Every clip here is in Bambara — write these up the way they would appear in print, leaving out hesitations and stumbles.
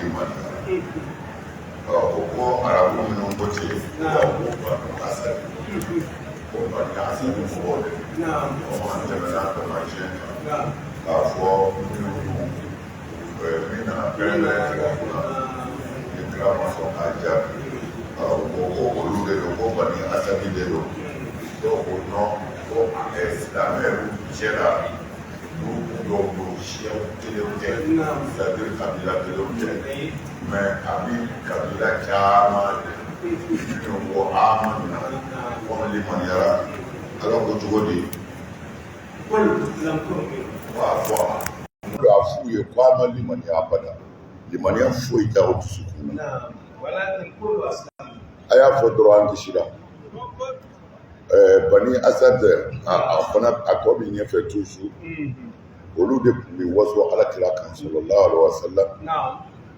limaniya. Ɔ, o ko arabu minnu ko ten, u b'a ko Banu Asadi, ko Bani Asadi mɔgɔw de. Ɔ, an tɛmɛna taamasiyɛn kan k'a fɔ minnu min nana pɛrɛn-pɛrɛn kira kunna ni kira ma sɔn k'a jaabi. Ɔ, u ko ko olu de don, ko Bani Asadi de don. Dɔw ko non, ko silamɛw cɛ la, groupe dɔw don, siyaw kelenw tɛ, c'est à dire kabila kelenw tɛ, mais a bi kabila caman de minnu ko amanna, ko an limaniyara. Ala ko cogo di? B'a fɔ a f'u ye ko a ma limaniya abada, limaniya foyi t'a o dusukun na. A y'a fɔ dɔrɔn an kisira. Bani Asad, a fana a tɔ bɛ ɲɛfɛ toujours. Olu de tun bɛ waso ala kira kan sallallahu alaihi wasallam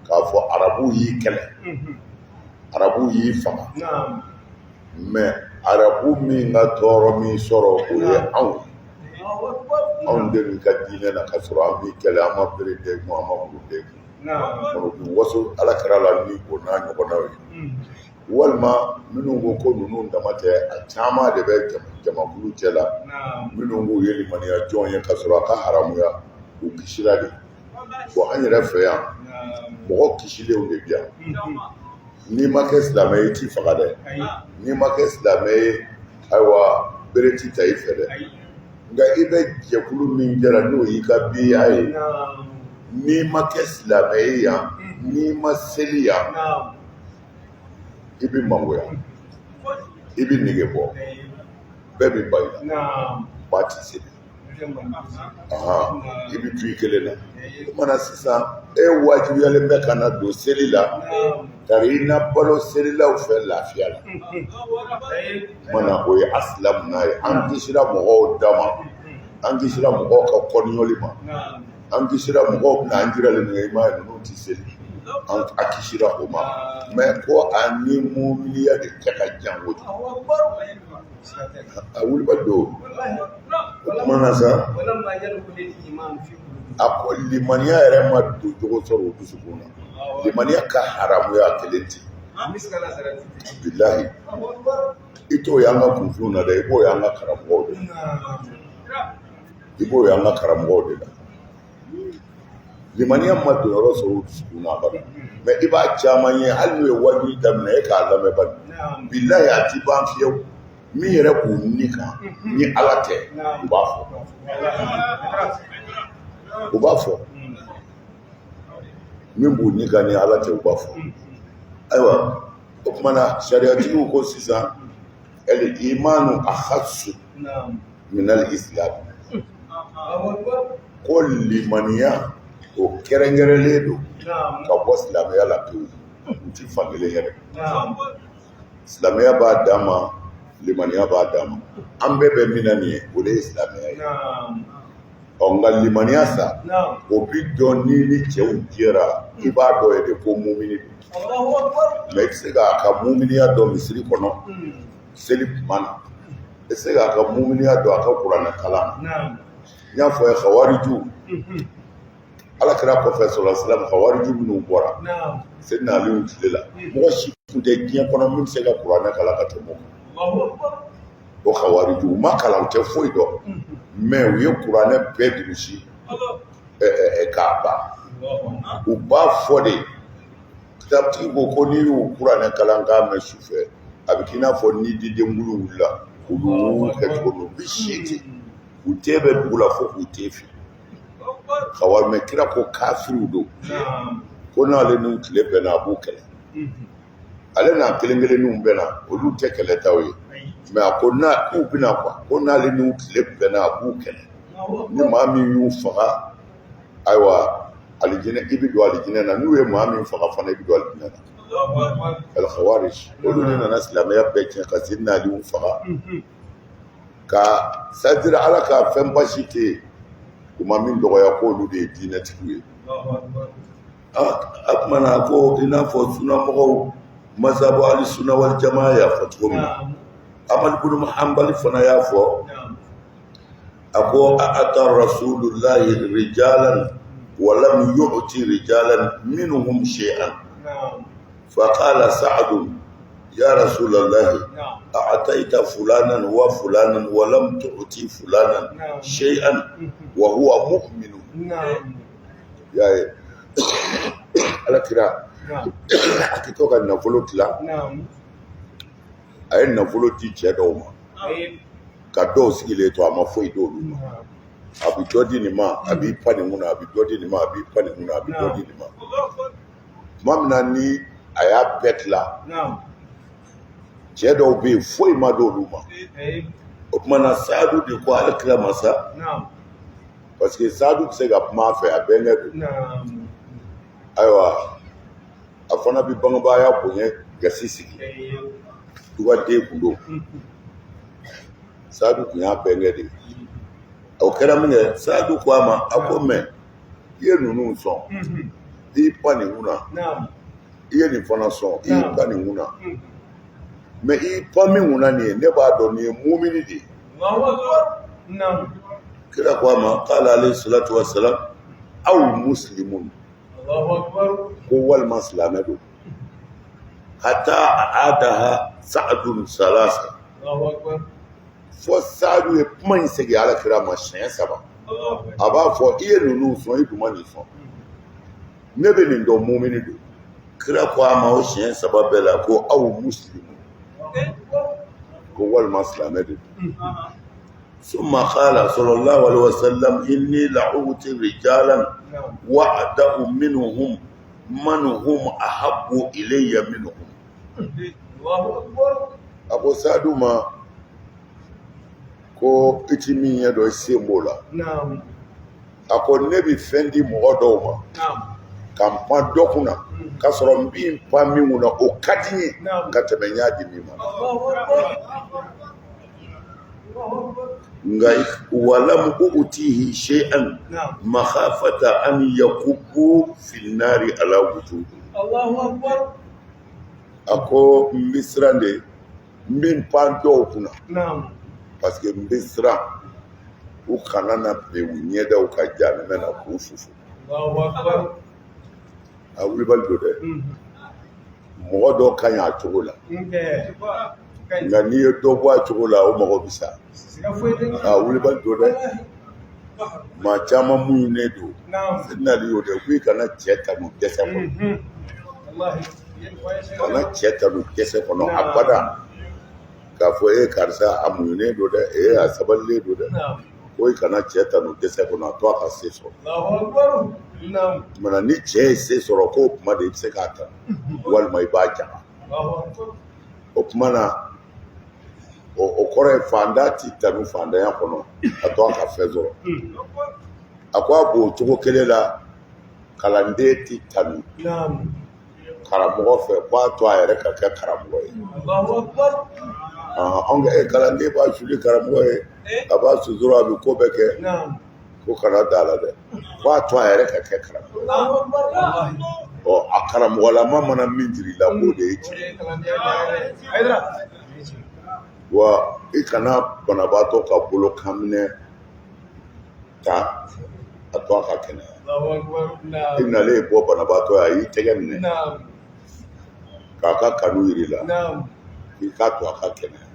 k'a fɔ arabuw y'i kɛlɛ, arabuw y'i faga, mais arabu min ka tɔɔrɔ min sɔrɔ, o ye anw ye. Anw de b'i ka diinɛ na ka sɔrɔ an b'i kɛlɛ, an ma bere da i kun, an ma muru da i kun. O bɛ waso ala kira la ni o n'a ɲɔgɔnnaw ye. Walima minnu ko ko ninnu dama tɛ, a caman de bɛ jamakulu cɛ la, minnu k'u ye limaniya jɔn ye ka sɔrɔ a ka haramuya, u kisira de. Bon, an yɛrɛ fɛ yan, mɔgɔ kisilenw de bi yan. N'i ma kɛ silamɛ ye, i t'i faga dɛ. N'i ma kɛ silamɛ ye, ayiwa, bere ti ta i fɛ dɛ. Nka i bɛ jɛkulu min jɛra, n'o y'i ka biya ye, n'i ma kɛ silamɛ ye yan, n'i ma seli yan, i bɛ mangoya, i bɛ nege bɔ, bɛɛ bɛ ban i la, ba ti seli, i bɛ to i kelen na. O mana sisan, e wajibiyalen bɛ ka na don seli la, tari i na balo selilaw fɛ lafiya la. Mana o ye asilamuna ye. An kisira mɔgɔw dama, an kisira mɔgɔw ka kɔniyɔli ma, an kisira mɔgɔw bɛna an jirali min kɛ, i m'a ye, ninnu tɛ seli, an a kisira o ma. Mais ko a ni muminiya de cɛ ka jan kojugu, a wulibali don. O tuma na sa, a ko limaniya yɛrɛ ma don cogo sɔrɔ o dusukun na, limaniya ka haramuya kelen ten. Bilahi, i t'o y'an ka kunfinw na dɛ, i b'o y'an ka karamɔgɔw de la, i b'o y'an ka karamɔgɔw de la. Limaniya ma don yɔrɔ sɔrɔ u dusukun na abada. Mais i b'a caman ye, hali n'u ye wajuli daminɛ, e k'a lamɛn bani, bilahi, a ti ban fiyewu. Min yɛrɛ b'u ni kan ni Ala tɛ, u b'a fɔ, u b'a fɔ. Min b'u ni kan ni Ala tɛ, u b'a fɔ. Ayiwa, o tuma na, sariyatigiw ko sisan al imanu akhassu min al islam, ko limaniya o kɛrɛnkɛrɛnlen don ka bɔ silamɛya la pewu, u ti fan kelen yɛrɛ. Silamɛya b'a dan ma, limaniya b'a dan ma. An bɛɛ bɛ min na nin ye, o de ye silamɛya ye. Ɔ, nka limaniya sa, o bi dɔn ni ni cɛw jɛra, i b'a dɔn ye de ko mumini don. Mais i tɛ se k'a ka muminiya dɔn misiri kɔnɔ seli tuma na, i tɛ se k'a ka muminiya dɔn a ka kuranɛ kalan na. N y'a fɔ ye, kawariju, ala kira kɔfɛ sɔrɔ silam, kawariju minnu bɔra Seydina Aliyu tile la, mɔgɔ si tun tɛ diɲɛ kɔnɔ min bɛ se ka kuranɛ kalan ka tɛmɛ o kan. O kawariju, u ma kalan, u tɛ foyi dɔn, mais u ye kuranɛ bɛɛ durusi k'a ban. U b'a fɔ de, kitabutigi ko ko n'i y'u kuranɛ kalan k'a mɛn su fɛ, a bɛ k'i n'a fɔ ni didenkulu wulila, u b'u kɛ cogo min, u bɛ si ten, u te bɛ dugu la fo k'u te fili. Kawari, mais kira ko kafiriw don, ko n'ale n'u tile bɛnna, a b'u kɛlɛ. Ale n'a kelen kelenninw bɛnna, olu tɛ kɛlɛtaw ye, mais a ko n'a k'u bɛna quoi, ko n'ale n'u tile bɛnna, a b'u kɛlɛ. Ni maa min y'u faga, ayiwa, alijinɛ, i bɛ don alijinɛ na. N'u ye maa min faga fana, i bɛ don alijinɛ na. Alkhawarij, olu de nana silamɛya bɛɛ tiɲɛ ka Seydina Aliyu faga ka c'est-à-dire ala ka fɛn basi tɛ yen u ma min dɔgɔya, k'olu de ye diinɛtigiw ye. A tuma na ko i n'a fɔ sunamɔgɔw, mazabu ali suna wal jamaa y'a fɔ cogo min na, Amadu bunu Hanbali fana y'a fɔ, a ko a ata rasulullahi rijalan. ولم يعطي رجالا منهم شيئا فقال سعد يا رسول الله أعطيت فلانا وفلانا ولم تعطي فلانا شيئا وهو مؤمن يا ala kira a kɛtɔ ka nafolo tila a ye nafolo di cɛ dɔw ma ka dɔw sigilen to a ma foyi d'olu ma a bɛ dɔ di nin ma a b'i pan nin kunna a bɛ dɔ di nin ma a b'i pan nin kunna a bɛ dɔ di nin ma tuma min na ni a y'a bɛɛ tila cɛ dɔw bɛ yen foyi ma d'olu ma o tuma na saadu de ko ala kira ma sa parce que saadu bɛ se ka kuma a fɛ a bɛnkɛ don ayiwa a fana bɛ bangebaaya bonya gasi sigi dugaden kun don saadu tun y'a bɛnkɛ de ye o kɛra min kɛ saadu ko a ma a ko mɛ i ye ninnu sɔn i y'i pan nin kunna i ye nin fana sɔn i y'i pan nin kunna mɛ i y'i pan min kunna nin ye ne b'a dɔn nin ye mumini de ye kira ko a ma qala alayhi salatu wassalam aw muslimun ko walima silamɛ don hatta aadaha sa'adun salasa fo saadu ye kuma in segin ala kira ma siɲɛ saba a b'a fɔ i ye ninnu sɔn i dun ma nin sɔn ne bɛ nin dɔn mumini don kira ko a ma o siɲɛ saba bɛɛ la ko aw muslimu ko walima silamɛ de don summa qala sallallahu alaihi wasallam inni la'uti rijalan wa ada'u minhum man hum ahabbu ilayya minhum a ko saadu ma ko i ti min ɲɛ dɔn i sen b'o la a ko ne bɛ fɛn di mɔgɔ dɔw ma ka n pan dɔ kunna k'a sɔrɔ n bɛ n pan min kunna o ka di n ye ka tɛmɛ n y'a di min ma nka walam utihi shay'an makhafata an yakubu fi nari ala wujuhi a ko n bɛ siran de n bɛ n pan dɔw kunna parce que n bɛ siran u kana na bin u ɲɛdaw kan jahanama na k'u fufu a wulibali don dɛ mɔgɔ dɔ ka ɲi a cogo la nka n'i ye dɔ bɔ a cogo la o mago bɛ sa a wulibali don dɛ maa caman muɲunen don Sidina Ali y'o de ko i kana cɛ tanu dɛsɛ kɔnɔ kana cɛ tanu dɛsɛ kɔnɔ abada k'a fɔ e karisa a muɲunen don dɛ e a sabalilen don dɛ ko i kana cɛ tanu dɛsɛ kɔnɔ a to a ka se sɔrɔ tuma ni cɛ ye se sɔrɔ k'o tuma de i bɛ se k'a tanu walima i b'a jama o tuma na o kɔrɔ ye faantan ti tanu faantanya kɔnɔ a to a ka fɛn sɔrɔ a ko a b'o cogo kelen la kalanden ti tanu karamɔgɔ fɛ ko a to a yɛrɛ ka kɛ karamɔgɔ ye anw ka kalanden b'a suli karamɔgɔ ye a b'a suturu a bɛ ko bɛɛ kɛ ko kana da la dɛ ko a to a yɛrɛ ka kɛ karamɔgɔ ɔ a karamɔgɔlama mana min jira i la k'o de ye tiɲɛ wa i kana banabaatɔ ka bolo kan minɛ ta a to a ka kɛnɛya i nalen bɔ banabaatɔ ye a y'i tɛgɛ minɛ k'a ka kanu yir'i la k'i k'a to a ka kɛnɛya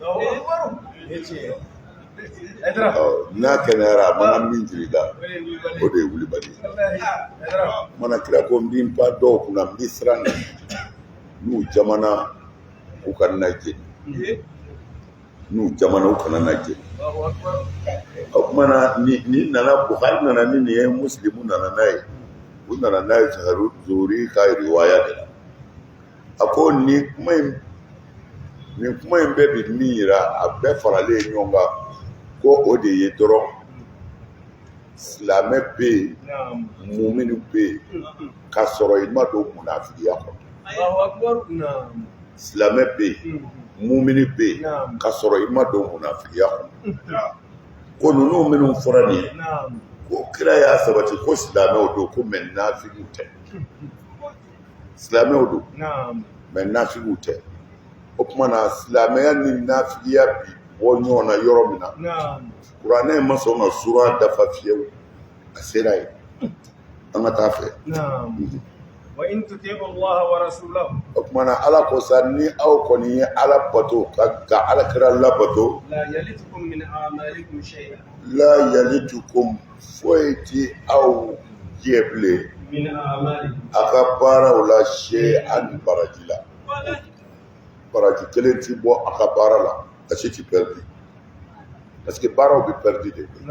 n'a kɛnɛyara a mana min jira i la o de ye wulibali ye mana kira ko n bɛ n pan dɔw kunna n bɛ siran n'u jamana u kana na jeni n'u jamana u kana na jeni o tuma na nin nana Bukhari nana ni nin ye Muslimu nana n'a ye u nana n'a ye Zuhuri ka riwaya de la a ko nin kuma in nin kuma in bɛɛ bɛ min yira a bɛɛ faralen ɲɔgɔn kan ko o de ye dɔrɔn silamɛ bɛ yen mumini bɛ yen k'a sɔrɔ i ma don munafigiya kɔnɔ silamɛ bɛ yen mumini bɛ yen k'a sɔrɔ i ma don munafigiya kɔnɔ ko ninnu minnu fɔra nin ye ko kira y'a sabati ko silamɛw don ko mɛ nafigiw tɛ silamɛw don mɛ nafigiw tɛ o tuma na silamɛya ni nafigiya bi bɔ ɲɔgɔn na yɔrɔ min na kuranɛ ma sɔn ka sura dafa fiyewu a sera yen. An ka taa fɛ. Wa in tuti'u Allah wa rasulahu. O tuma na Ala ko sa, ni aw kɔni ye Ala bato ka Ala kira labato. La yalitukum min a'malikum shay'a. La yalitukum, foyi ti aw jɛ bilen. Min a'malikum. A ka baaraw la, shay'an, baraji la. Baraji kelen ti bɔ a ka baara la, a si ti perdu, parce que baaraw bɛ perdu de koyi.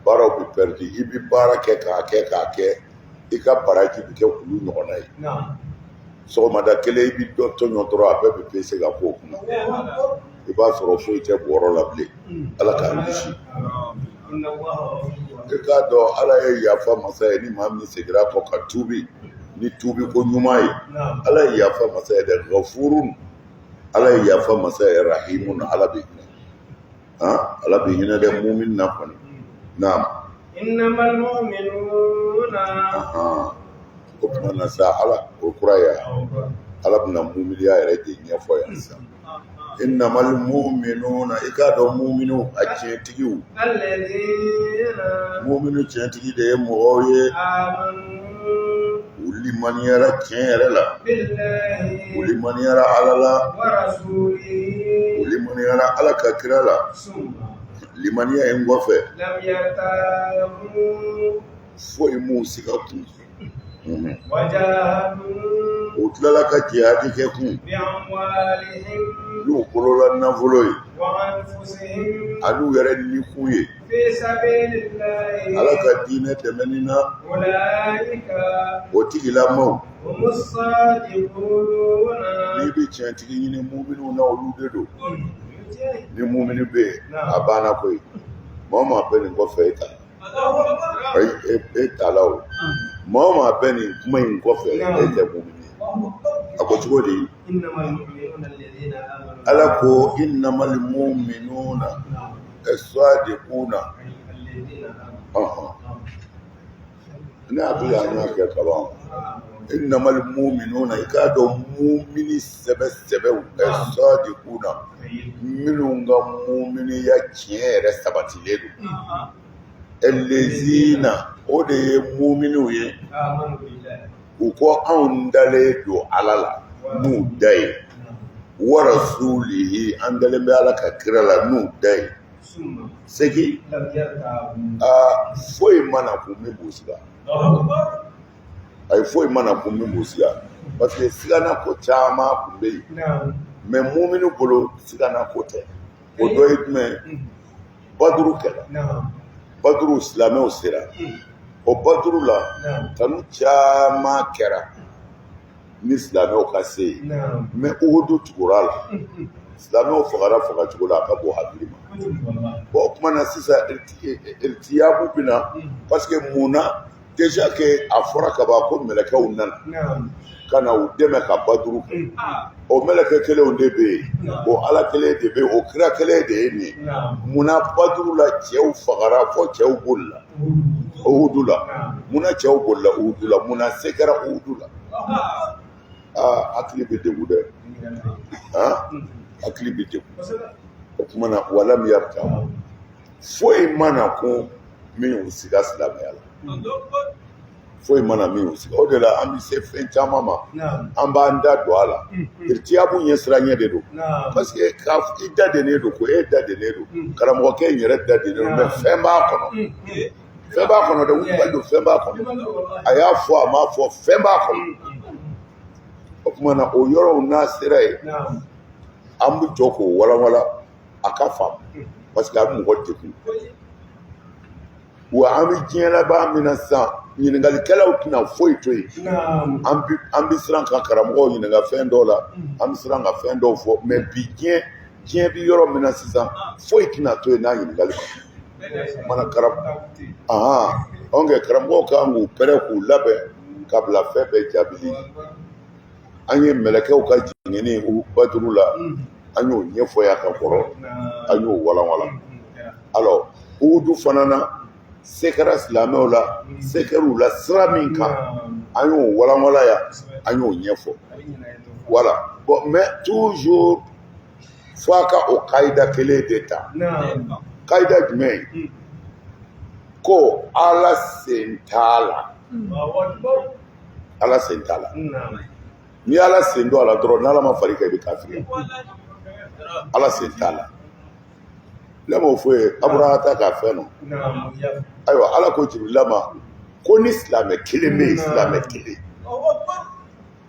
Baaraw bɛ perdu. I bɛ baara kɛ k'a kɛ k'a kɛ, i ka baraji bɛ kɛ kulu ɲɔgɔnna ye. Sɔgɔmada kelen, i bɛ dɔ tɔɲɔ dɔrɔn, a bɛɛ bɛ pese ka k'o kunna. I b'a sɔrɔ foyi tɛ bɔrɔ la bilen. Ala k'an kisi. I k'a dɔn Ala ye yafa masa ye. Ni maa min seginna kɔ ka tuubi ni tuubi ko ɲuman ye, Ala ye yafa masa ye dɛ. Gafurun, Ala ye yafa masa ye. Rahimun, Ala bɛ hinɛ. Ala bɛ hinɛ dɛ mumin na kɔni. Naam. Innamal mu'minuna. O tuma na sa, Ala o kura ye, Ala bɛna muminiya yɛrɛ de ɲɛfɔ yan sisan. Innamal mu'minuna, i k'a dɔn muminu a tiɲɛtigiw, muminu tiɲɛtigi de ye mɔgɔw ye u limaniyara tiɲɛ yɛrɛ la, u limaniyara Ala la, u limaniyara Ala ka kira la. Limaniya in kɔfɛ, foyi m'u siga kun. U tilala ka jihadi kɛ kun n'u bolola nafolo ye an'u yɛrɛ nikun ye Ala ka diinɛ dɛmɛni na. O tigilamaw, n'i bɛ tiɲɛtigi ɲini muminiw na, olu de don. Ni mumini bɛ yen, a banna koyi. Maa o maa bɛ nin kɔfɛ, e ta ayi, e t'a la. O maa o maa bɛ nin kuma in kɔfɛ, e tɛ mumini ye. A ko cogo di? Ala ko innamal mu'minuna as-sadiquna. Ne hakili an y'a kɛ kaban. Innamal mu'minuna, i k'a dɔn mumini sɛbɛ sɛbɛw, as-sadiquna, minnu ka muminiya tiɲɛ yɛrɛ sabatilen don, allazina, o de ye muminiw ye, u ko anw dalen don Ala la n'u da ye, wa rasulihi, an dalen bɛ Ala ka kira la n'u da ye. Segi aa, foyi mana kun min b'u siga. Ayi, foyi mana kun min b'u siga, parce que sigana ko caman kun bɛ yen, mais mumini bolo sigana ko tɛ. O dɔ ye jumɛn? Baduru kɛra. Baduru, silamɛw sera o baduru la, tanu caman kɛra ni silamɛw ka se ye, mais Uhudu tugura la, silamɛw fagara fagacogo la a ka bon hakili ma. Bon, o tuma na sisan iritiyabu bɛ na, parce que mun na? Déjà que a fɔra ka ban ko mɛlɛkɛw nana ka na u dɛmɛ ka baduru kɛ. O mɛlɛkɛ kelenw de bɛ yen, o Ala kelen de bɛ yen, o kira kelen de ye nin ye. Mun na baduru la cɛw fagara fo cɛw bolila? Uhudu la, mun na cɛw bolila Uhudu la? Mun na se kɛra Uhudu la? Aa, hakili bɛ degun dɛ. Aa, hakili bɛ degun. O tuma na walam yartabu, foyi mana kun min y'u siga silamɛya la, foyi mana min y'u siga. O de la an bɛ se fɛn caman ma, an b'an da don a la. Iritiyabu ɲɛsiranɲɛ de don, parce que ka i da dennen don ko e da dennen don, karamɔgɔkɛ in yɛrɛ da dennen don, mais fɛn b'a kɔnɔ, fɛn b'a kɔnɔ dɛ. Wulibali don, fɛn b'a kɔnɔ. A y'a fɔ, a m'a fɔ, fɛn b'a kɔnɔ. O tuma na o yɔrɔw n'a sera yen, an bɛ jɔ k'o walawala a ka faamu, parce que a bɛ mɔgɔ degun. Wa an bɛ diɲɛ laban min na sisan, ɲininkalikɛlaw tɛna foyi to yen. An bɛ siran ka karamɔgɔw ɲininka fɛn dɔw la, an bɛ siran ka fɛn dɔw fɔ, mais bi diɲɛ bɛ yɔrɔ min na sisan, foyi tɛna to yen n'a ɲininkali ma mana karam. Ahan, donc karamɔgɔw kan k'u pɛrɛ k'u labɛn ka bila fɛn bɛɛ jaabili. An ye mɛlɛkɛw ka jiginni baduru la, an y'o ɲɛfɔ yan ka kɔrɔ, an y'o walanwalan. Alors Uhudu fana na, se kɛra silamɛw la, se kɛra u la sira min kan, an y'o walanwalan yan, an y'o ɲɛfɔ. Voilà. Bon, mais toujours fo a ka o kayida kelen de ta. Kayida jumɛn ye? Ko Ala sen t'a la. Ala sen t'a la. N'i Ala sen don a la dɔrɔn, n'Ala ma far'i kan, i bɛ kafiriya. Ala sen t'a la. Ne m'o fɔ ye Aburahata ka fɛn nɔ. Ayiwa, Ala ko Jibirila ma ko ni silamɛ kelen bɛ yen, silamɛ kelen,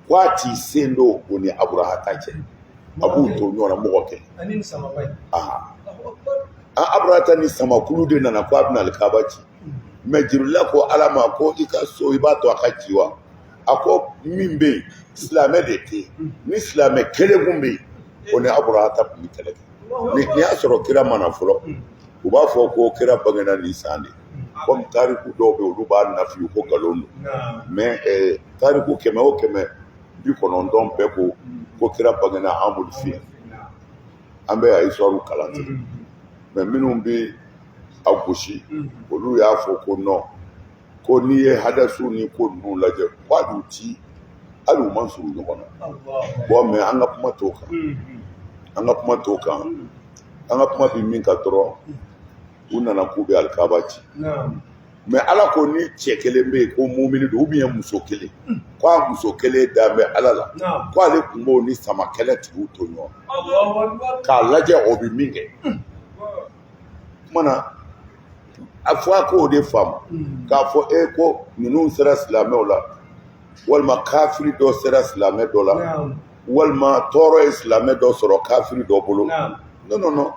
ko a t'i sen don o ni Aburahata cɛ, a b'u to ɲɔgɔn na, mɔgɔ kelen. Aburahata ni samakulu de nana ko a bɛna alikaba ci. Mais Jibirila ko Ala ma ko i ka so, i b'a to a ka ci wa? A ko min bɛ yen, silamɛ de tɛ yen. Ni silamɛ kelen kun bɛ yen, o ni Aburahata tun bɛ kɛlɛ kɛ. Ni y'a sɔrɔ kira ma na fɔlɔ, u b'a fɔ ko kira bangena nin san de. Komi tariku dɔw bɛ yen, olu b'a nafi ko nkalon don. Mais tariku 100 o 190 bɛɛ ko ko kira bangena amul fil. An bɛ a histoire kalan ten. Mais minnu bɛ a gosi, olu y'a fɔ ko non, ko n'i ye hadasu ni ko ninnu lajɛ, ko hali u ti, hali u man surun ɲɔgɔn na. Bon, mais an ka kuma t'o kan, an ka kuma t'o kan. An ka kuma bɛ min kan dɔrɔn, u nana k'u bɛ alikaba ci. Mais Ala ko ni cɛ kelen bɛ yen ko mumini don, ou bien muso kelen, ko a muso kelen dan bɛ Ala la, ko ale tun b'o ni sama kɛlɛ tigiw to ɲɔgɔn k'a lajɛ o bɛ min kɛ. Kuma na a fɔ a k'o de faamu k'a fɔ e ko ninnu sera silamɛw la, walima kafiri dɔ sera silamɛ dɔ la, walima tɔɔrɔ ye silamɛ dɔ sɔrɔ kafiri dɔ bolo. Non, non, non,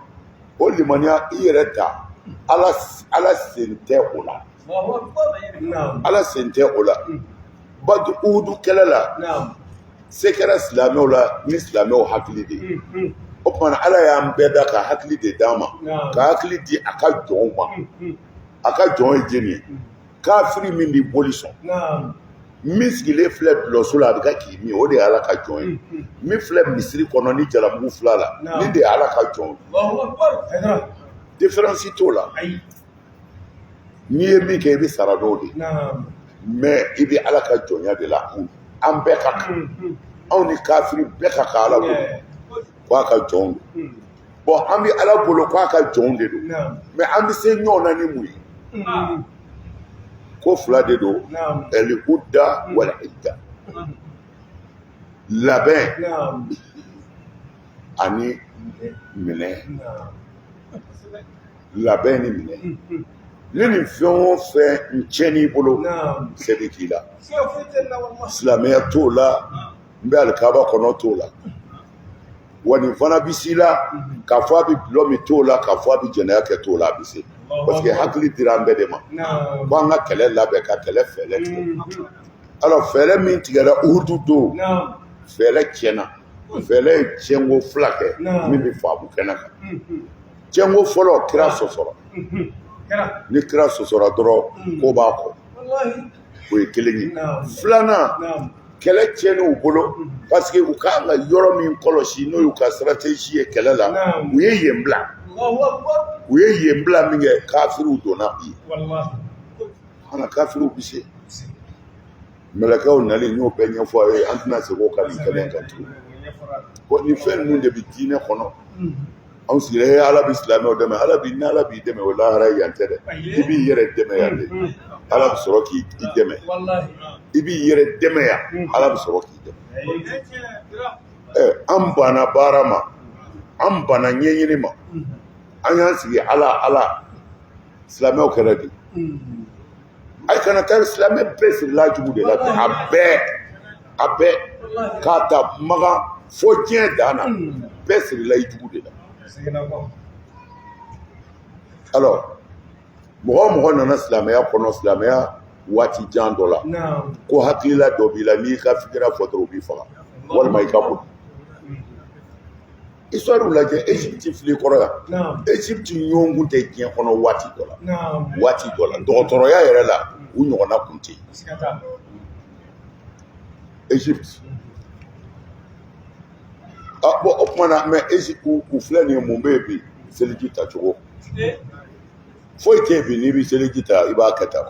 o limaniya i yɛrɛ ta, Ala sen tɛ o la. Ala sen tɛ o la. Badu Uhudu kɛlɛ la, se kɛra silamɛw la ni silamɛw hakili de ye. O tuma na, Ala y'an bɛɛ da ka hakili de d'an ma, ka hakili di a ka jɔnw ma. A ka jɔn ye jɔni ye? Kafiri min bɛ boli sɔn, min sigilen filɛ dulɔso la, a bɛ ka k'i min, o de ye Ala ka jɔn ye. Min filɛ misiri kɔnɔ ni jalamugu fila la, nin de ye Ala ka jɔn ye. Différence t'o la. N'i ye min kɛ, i bɛ sara dɔw de, mais i bɛ Ala ka jɔnya de la. An bɛɛ ka kan, anw ni kafiri bɛɛ ka kan Ala bolo ko a ka jɔnw don. Bon, an bɛ Ala bolo ko a ka jɔnw de don, mais an bɛ se ɲɔgɔn na ni mun ye? Ko fila de don: al udda wal idda, labɛn ani minɛ, labɛn ni minɛ. Ni nin fɛn o fɛn n tiɲɛn'i bolo, se bɛ k'i la. Silamɛya t'o la, n bɛ alikaba kɔnɔ t'o la, wa nin fana bɛ s'i la k'a fɔ a bɛ dulɔ min t'o la, k'a fɔ a bɛ jɛnɛya kɛ t'o la, a bɛ se, parce que hakili dira an bɛɛ de ma ko an ka kɛlɛ labɛn, ka kɛlɛ fɛɛrɛ tigɛ. Alors, fɛɛrɛ min tigɛra Uhudu don, fɛɛrɛ tiɲɛna. Fɛɛrɛ ye tiɲɛnko fila kɛ min bɛ faamu kɛnɛ kan. Tiɲɛnko fɔlɔ, kira sɔsɔra. Ni kira sɔsɔra dɔrɔn, ko b'a kɔ. O ye kelen ye. Filanan, kɛlɛ tiɲɛni u bolo, parce que u kan ka yɔrɔ min kɔlɔsi, n'o y'u ka stratégie ye kɛlɛ la, u ye yen bila. U ye yen bila min kɛ, kafiriw donna yen. Ana kafiriw bɛ se. Mɛlɛkɛw nalen, n y'o bɛɛ ɲɛfɔ aw ye, an tɛna segin o kan nin kɛnɛ in kan tuguni. Bon, nin fɛn ninnu de bɛ diinɛ kɔnɔ. Anw sigilen he, Ala bɛ silamɛw dɛmɛ, Ala bi, n'Ala b'i dɛmɛ, o lahara yan tɛ dɛ. I b'i yɛrɛ dɛmɛ yan de, Ala bɛ sɔrɔ k'i dɛmɛ. I b'i yɛrɛ dɛmɛ yan, Ala bɛ sɔrɔ k'i dɛmɛ. Ɛ, an banna baara ma, an banna ɲɛɲini ma, an y'an sigi Ala Ala. Silamɛw kɛra di? A kana taa, silamɛ bɛɛ sirila jugu de la bi. A bɛɛ, a bɛɛ, k'a ta Makan fo diɲɛ dan na, bɛɛ sirila i jugu de la. Alors, mɔgɔ o mɔgɔ nana silamɛya kɔnɔ, silamɛya waati jan dɔ la, ko hakilila dɔ b'i la, n'i ka fikira fɔ dɔrɔn, u b'i faga walima i ka boli. Histoire lajɛ, Égypte fili kɔrɔ yan. Égypte ɲɔgɔn kun tɛ diɲɛ kɔnɔ waati dɔ la. Waati dɔ la, dɔgɔtɔrɔya yɛrɛ la, u ɲɔgɔnna kun tɛ yen, Égypte. Ah bon, o tuma na, mais Égypte u filɛ nin ye, mun bɛ yen bi? Seliji tacogo foyi tɛ yen bi. N'i bɛ seliji ta, i b'a kɛ tan.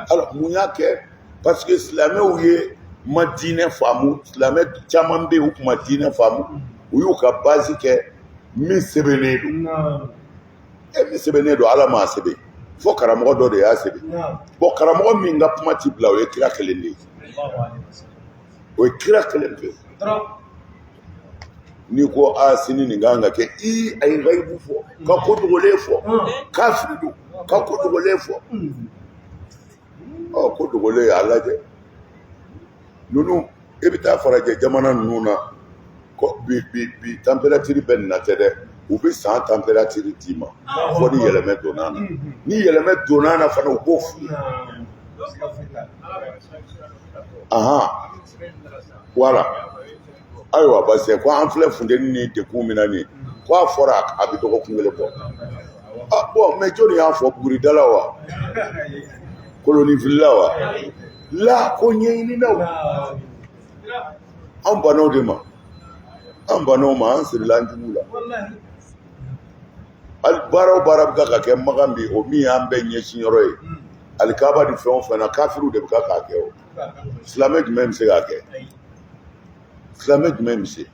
Alors, mun y'a kɛ? Parce que silamɛw ye ma diinɛ faamu. Silamɛ caman bɛ yen, u tun ma diinɛ faamu. U y'u ka base kɛ min sɛbɛnnen don. E, min sɛbɛnnen don, Ala m'a sɛbɛn. Fo karamɔgɔ dɔ de y'a sɛbɛn. Bon, karamɔgɔ min ka kuma ti bila, o ye kira kelen de ye, o ye kira kelen pe. N'i ko a sini nin kan ka kɛ, i a ye gayibu fɔ, ka ko dogolen fɔ, kafiri don, ka ko dogolen fɔ. Ɔ, ko dogolen, a lajɛ ninnu, i bɛ taa farajɛ jamana ninnu na ko bi bi bi température bɛ nin na tɛ dɛ, u bɛ san température d'i ma fo ni yɛlɛmɛ donna a na. Ni yɛlɛmɛ donna a na fana, u b'o f'i ye. Ahan, wala ayiwa, parce que ko an filɛ funteni ni degun min na nin ye, ko a fɔra a bɛ dɔgɔkun kelen bɔ. Ah bon, mais jɔnni y'a fɔ? Buguridala wa, kolonifilila wa, la ko ɲɛɲininaw. An bann'o de ma, an bann'o ma, an sirila an jugu la. Hali baara o baara bɛ ka kɛ Makan bi, o min y'an bɛɛ ɲɛsin yɔrɔ ye, alikaba ni fɛn o fɛn na, kafiriw de bɛ ka k'a kɛ. O silamɛ jumɛn bɛ se k'a kɛ? Silamɛ jumɛn bɛ se?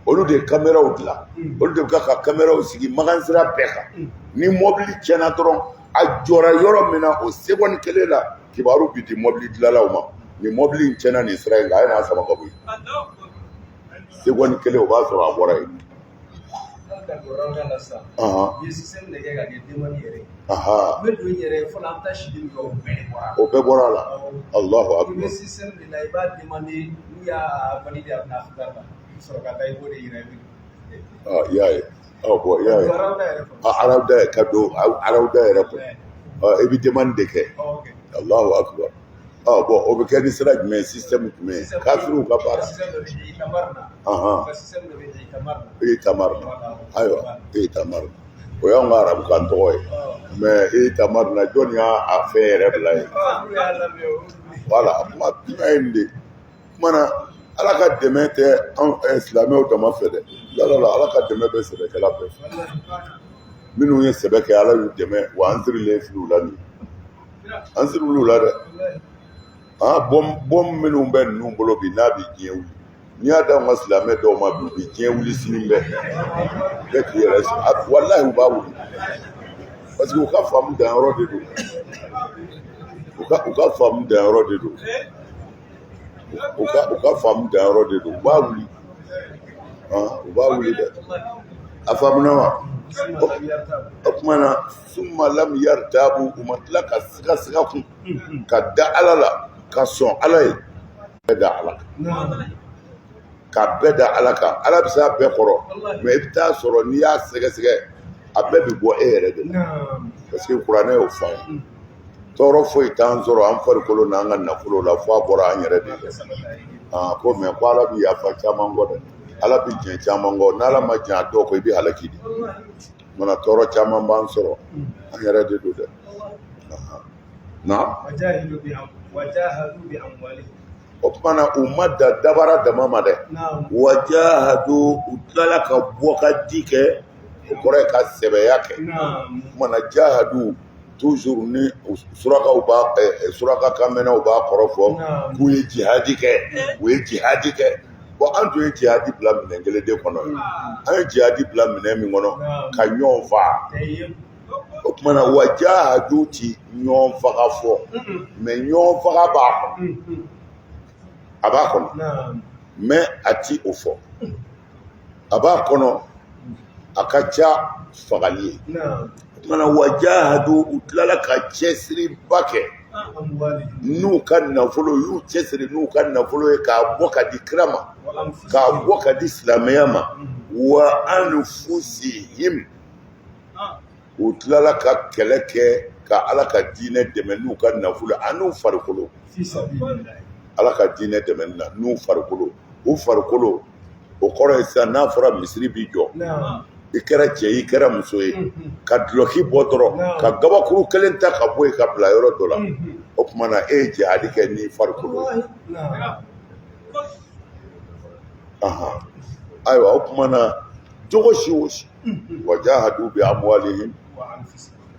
Olu de ye kameraw dilan, olu de bɛ ka kameraw sigi Makan sira bɛɛ kan. Ni mɔbili tiɲɛna dɔrɔn, a jɔra yɔrɔ min na, o seconde kelen la, kibaru bi di mɔbili dilanlaw ma: nin mɔbili in tiɲɛna nin sira in kan, a ye n'a sama ka bɔ yen. Seconde kelen, o b'a sɔrɔ a bɔra yen. O bɛɛ bɔra a la. Alahu akubar. I y'a ye, bon, i y'a ye, arawda ka don arawda yɛrɛ kɔnɔ, i bɛ demande de kɛ. Alahu akubar. Bon, o bɛ kɛ ni sira jumɛn ye, système jumɛn ye? Kafiriw ka baara. Itamarna, ayiwa, itamarna, o y'anw ka arabukan tɔgɔ ye. Mais itamarna, jɔnni y'a fɛn yɛrɛ bila yen? Wala kuma jumɛn ye nin de kuma na? Ala ka dɛmɛ tɛ an silamɛw dama fɛ dɛ, la la, Ala ka dɛmɛ bɛ sɛbɛkɛla bɛɛ fɛ. Minnu ye sɛbɛ kɛ, Ala y'u dɛmɛ wa. An sirilen filiw la nin, an siril'u la dɛ. Ah, bɔn minnu bɛ ninnu bolo bi, n'a bɛ diɲɛ wuli, n'i y'a d'anw ka silamɛ dɔw ma bi, u bɛ diɲɛ wuli sini bɛɛ bɛɛ k'i yɛrɛ sɔrɔ. Walahi, u b'a wuli, parce que u ka faamu danyɔrɔ de don, u ka faamu danyɔrɔ de don, u ka faamu danyɔrɔ de don. U b'a wuli, u b'a wuli dɛ. A faamuna wa? O tuma na, summa lam yartabu, u ma tila ka siga siga kun ka da Ala la, ka sɔn Ala ye, bɛɛ da Ala kan, ka bɛɛ da Ala kan. Ala bɛ se a bɛɛ kɔrɔ, mais i bɛ taa sɔrɔ n'i y'a sɛgɛsɛgɛ, a bɛɛ bɛ bɔ e yɛrɛ de la, parce que kuranɛ y'o fɔ an ye. Tɔɔrɔ foyi t'an sɔrɔ an farikolo n'an ka nafolo la fo a bɔra an yɛrɛ de la. Ko mais ko Ala bɛ yafa caman kɔ dɛ, Ala bɛ jɛn caman kɔ. N'Ala ma jɛn a dɔw kɔ, i bɛ halaki de mana. Tɔɔrɔ caman b'an sɔrɔ, an yɛrɛ de don dɛ. Na o tuma na, u ma da dabara dama ma dɛ. Wajahadu, u tilala ka bɔ ka di kɛ, o kɔrɔ ye ka sɛbɛya kɛ. O tuma na, jahadu toujours, ni surakaw b'a, suraka kanmɛnnaw b'a kɔrɔ fɔ k'u ye jihadi kɛ, u ye jihadi kɛ. Bon, an tun ye jihadi bila minɛn kelen de kɔnɔ. An ye jihadi bila minɛn min kɔnɔ, ka ɲɔgɔn faa. O tuma na, wajahadu ti ɲɔgɔn faga fɔ, mais ɲɔgɔn faga b'a kɔnɔ, a b'a kɔnɔ, mais a ti o fɔ. A b'a kɔnɔ, a ka ca fagali ye. O tuma na, wajahadu, u tilala ka cɛsiriba kɛ n'u ka nafolo, u y'u cɛsiri n'u ka nafolo ye k'a bɔ ka di kira ma, k'a bɔ ka di silamɛya ma. Wa anfusihim, u tilala ka kɛlɛ kɛ ka Ala ka diinɛ dɛmɛ n'u ka nafolo an'u farikolo, Ala ka diinɛ dɛmɛ na n'u farikolo. U farikolo, o kɔrɔ ye sisan, n'a fɔra misiri bi jɔ, i kɛra cɛ ye, i kɛra muso ye, ka dulɔki bɔ dɔrɔn, ka gabakuru kelen ta ka bɔ yen ka bila yɔrɔ dɔ la, o tuma na e ye jihadi kɛ n'i farikolo ye. Ayiwa, o tuma na, jogo si o si, wajahadu bi amwalihim,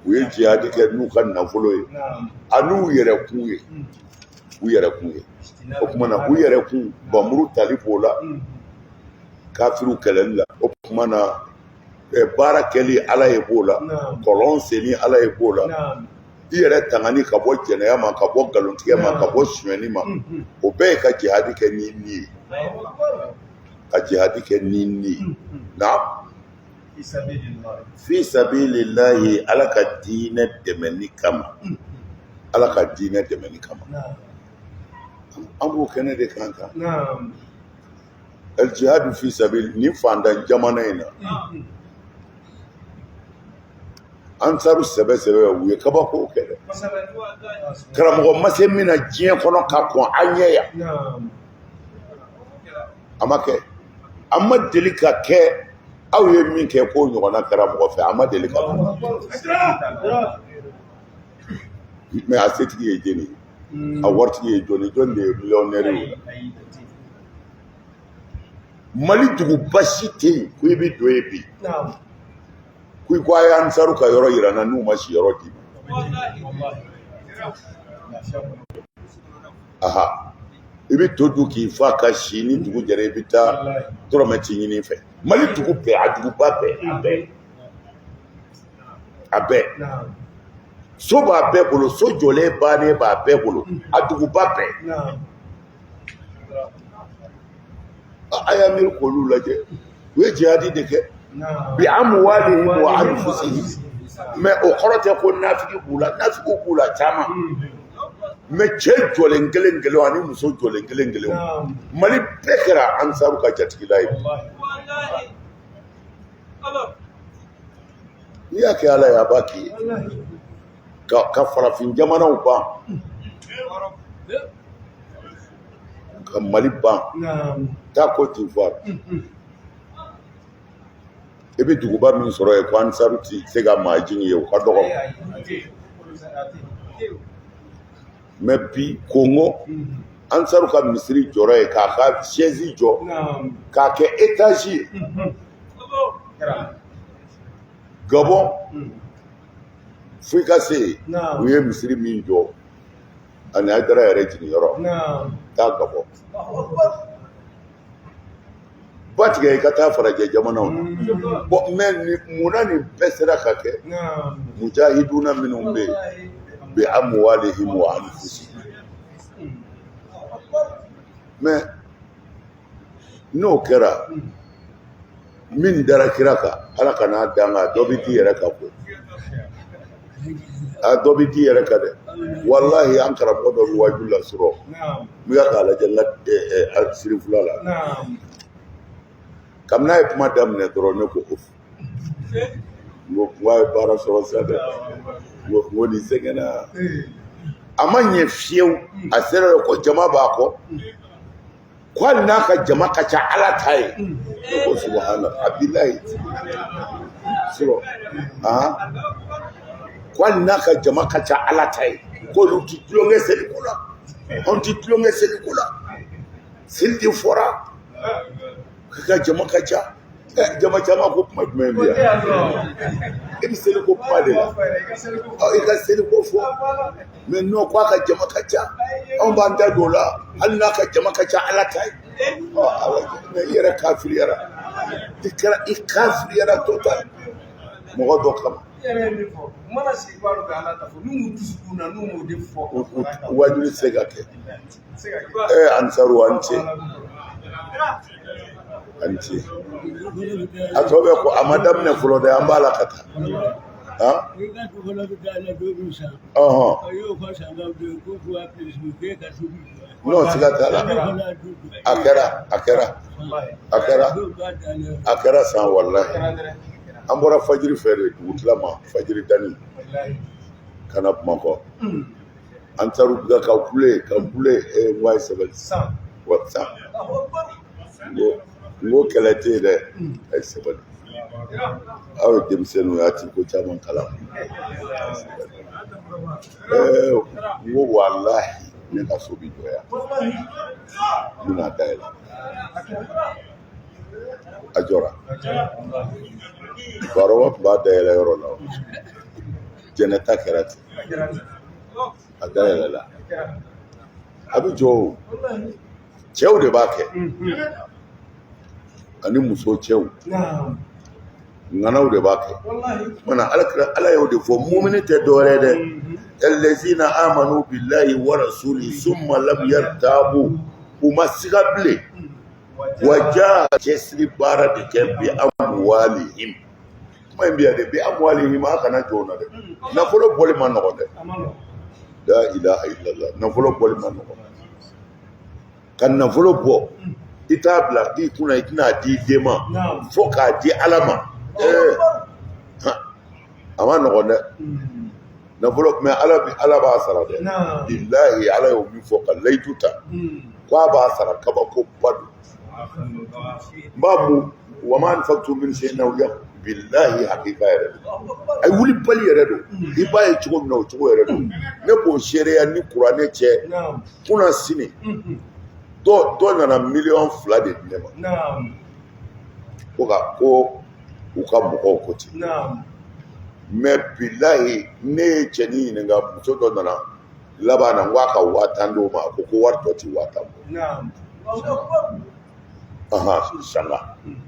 u ye jihadi kɛ n'u ka nafolo ye an'u yɛrɛ kun ye, u yɛrɛ kun ye. O tuma na, u yɛrɛ kun, bamuru tali b'o la, kafiriw kɛlɛli la. O tuma na, baara kɛli Ala ye b'o la, kɔlɔn senni Ala ye b'o la. I yɛrɛ tangani ka bɔ jɛnɛya ma, ka bɔ nkalontigɛ ma, ka bɔ sonyɛni ma, o bɛɛ ye ka jihadi kɛ ni ni ye, ka jihadi kɛ ni ni ye. Na fi sabilillahi, Ala ka diinɛ dɛmɛni kama, Ala ka diinɛ dɛmɛni kama. An b'o kɛnɛ de kan kan aljihadu fi sabil nin fantan jamana in na. Ansaru sɛbɛ sɛbɛ, u ye kabako kɛ dɛ. Karamɔgɔ ma se min na diɲɛ kɔnɔ ka kɔn an ɲɛ yan, a ma kɛ, a ma deli ka kɛ. Aw ye min kɛ, k'o ɲɔgɔnna kɛra mɔgɔ fɛ, a ma deli ka kɛ. Mais a setigi ye jɔni ye? A waritigi ye jɔni? Jɔni de ye millionnaire ye? Mali duguba si tɛ yen ko i bɛ don yen bi ko i ko a ye ansaru ka yɔrɔ yira n na, n'u ma siyɔrɔ d'i ma. Aha, i bɛ to dun k'i fa ka si, ni dugu jɛra i bɛ taa dɔrɔmɛ ti ɲini fɛ. Mali dugu bɛɛ, a duguba bɛɛ, a bɛɛ, a bɛɛ, so b'a bɛɛ bolo, so jɔlen bannen b'a bɛɛ bolo, a duguba bɛɛ. A y'a miiri k'olu lajɛ, u ye jihadi de kɛ bi amuwalihim wa anfusihim. Mais o kɔrɔ tɛ ko nafigi b'u la, nafigiw b'u la caman. Mais cɛ jɔlen kelen kelen ani muso jɔlen kelen kelen, Mali bɛɛ kɛra ansaru ka jatigila ye. N'i y'a kɛ Ala ye, a b'a k'i ye. Ka farafin jamanaw ban, ka Mali ban, taa Côte d'Ivoire, i bɛ duguba min sɔrɔ yen ko ansaru ti se ka maa jigin yen, o ka dɔgɔ. Mais bi Kongo, ansaru ka misiri jɔra yen k'a ka chaise jɔ k'a kɛ étage ye. Gabon, fo i ka se yen, u ye misiri min jɔ ani Hayidara yɛrɛ jiginyɔrɔ, taa Gabon, ba tigɛ i ka taa farajɛ jamanaw na. Bon, mais munna nin bɛɛ sera ka kɛ? Mujahiduna minnu bɛ yen bi amuwalihim wa anfusihim. Mais n'o kɛra, min dara kira kan, Ala kan'a dan kan, dɔ bɛ d'i yɛrɛ kan koyi. A dɔ bɛ d'i yɛrɛ kan dɛ. Walahi, an karamɔgɔ dɔ bɛ waaju la surɔ, n bɛ k'a lajɛ n ka sirifula la. Kabini a ye kuma daminɛ dɔrɔn, ne ko ko n ko a ye baara sɔrɔ sa dɛ. N ko nin sɛgɛnna, a ma ɲɛ fiyewu. A sera ko jama b'a kɔ, ko hali n'a ka jama ka ca Ala ta ye. Ne ko subahana abilayi sɔrɔ aa, ko hali n'a ka jama ka ca Ala ta ye, k'olu ti tulonkɛ seliko la, anw ti tulonkɛ seliko la, seli de fɔra k'i ka jama ka ca. Jama caman ko kuma jumɛn bɛ yan? E bɛ seliko kuma de la, i ka seliko fɔ. Mais non, ko a ka jama ka ca, anw b'an da don o la, hali n'a ka jama ka ca Ala ta ye. Ɔ ala, mais i yɛrɛ kafiriyara, i kɛra i kafiriyara total mɔgɔ dɔ kama. Waajuli tɛ se ka kɛ. Ansaru, an ce, an ce. A tɔ bɛ ko a ma daminɛ fɔlɔ dɛ, an b'a la ka taa. Ɔhɔn, n'o siga t'a la, a kɛra, a kɛra, a kɛra, a kɛra san. Walahi, an bɔra fajiri fɛ de, dugutila ma, fajiri dani ka na Bamakɔ. Ansaru bɛ ka kule ka kule. N ko a ye sabali wa san, n ko kɛlɛ tɛ yen dɛ, a ye sabali. Aw ye denmisɛnninw ye, a ti ko caman kalama. N ko walahi, ne ka so bi jɔ yan, n bɛna dayɛlɛ. A jɔra. Bakɔrɔba tun b'a dayɛlɛ yɔrɔ la, jɛnɛta kɛra ten, a dayɛlɛla. A bɛ jɔ o, cɛw de b'a kɛ ani muso cɛw. Ŋanaw de b'a kɛ. Mana ala kira, ala y'o de fɔ, mumini tɛ dɔwɛrɛ ye dɛ. Allazina amanu billahi wa rasuli summa lam yartabu, u ma siga bilen. Waja cɛsiri baara de kɛ bi amwalihim. Kuma in bi yan dɛ, bi amwalihim, a kana jɔ o na dɛ. Nafolo bɔli ma nɔgɔn dɛ. La ilaha illallah, nafolo bɔli ma nɔgɔn. Ka nafolo bɔ, i t'a bila i kunna, i tɛna di i den ma fo k'a di Ala ma. Ee, a ma nɔgɔn dɛ, nafolo. Mais Ala bi, Ala b'a sara dɛ. Bilahi, Ala y'o min fɔ ka layidu ta ko a b'a sara, kabako ba don. N b'a mu wa ma anfaqtum min shay'in aw ya bilahi, hakika yɛrɛ don, a ye wulibali yɛrɛ don. I b'a ye cogo min na, o cogo yɛrɛ don. Ne b'o seereya ni kuranɛ cɛ. Kunna sini, dɔ nana miliyɔn 2 de di ne ma ko ka ko u ka mɔgɔw ko ten. Mais bilahi, ne ye cɛnin ɲininka, muso dɔ nana laban na, n ko a ka 50,000 d'o ma. A ko ko wari tɔ ti 50,000 bɔ. Ahan, sanga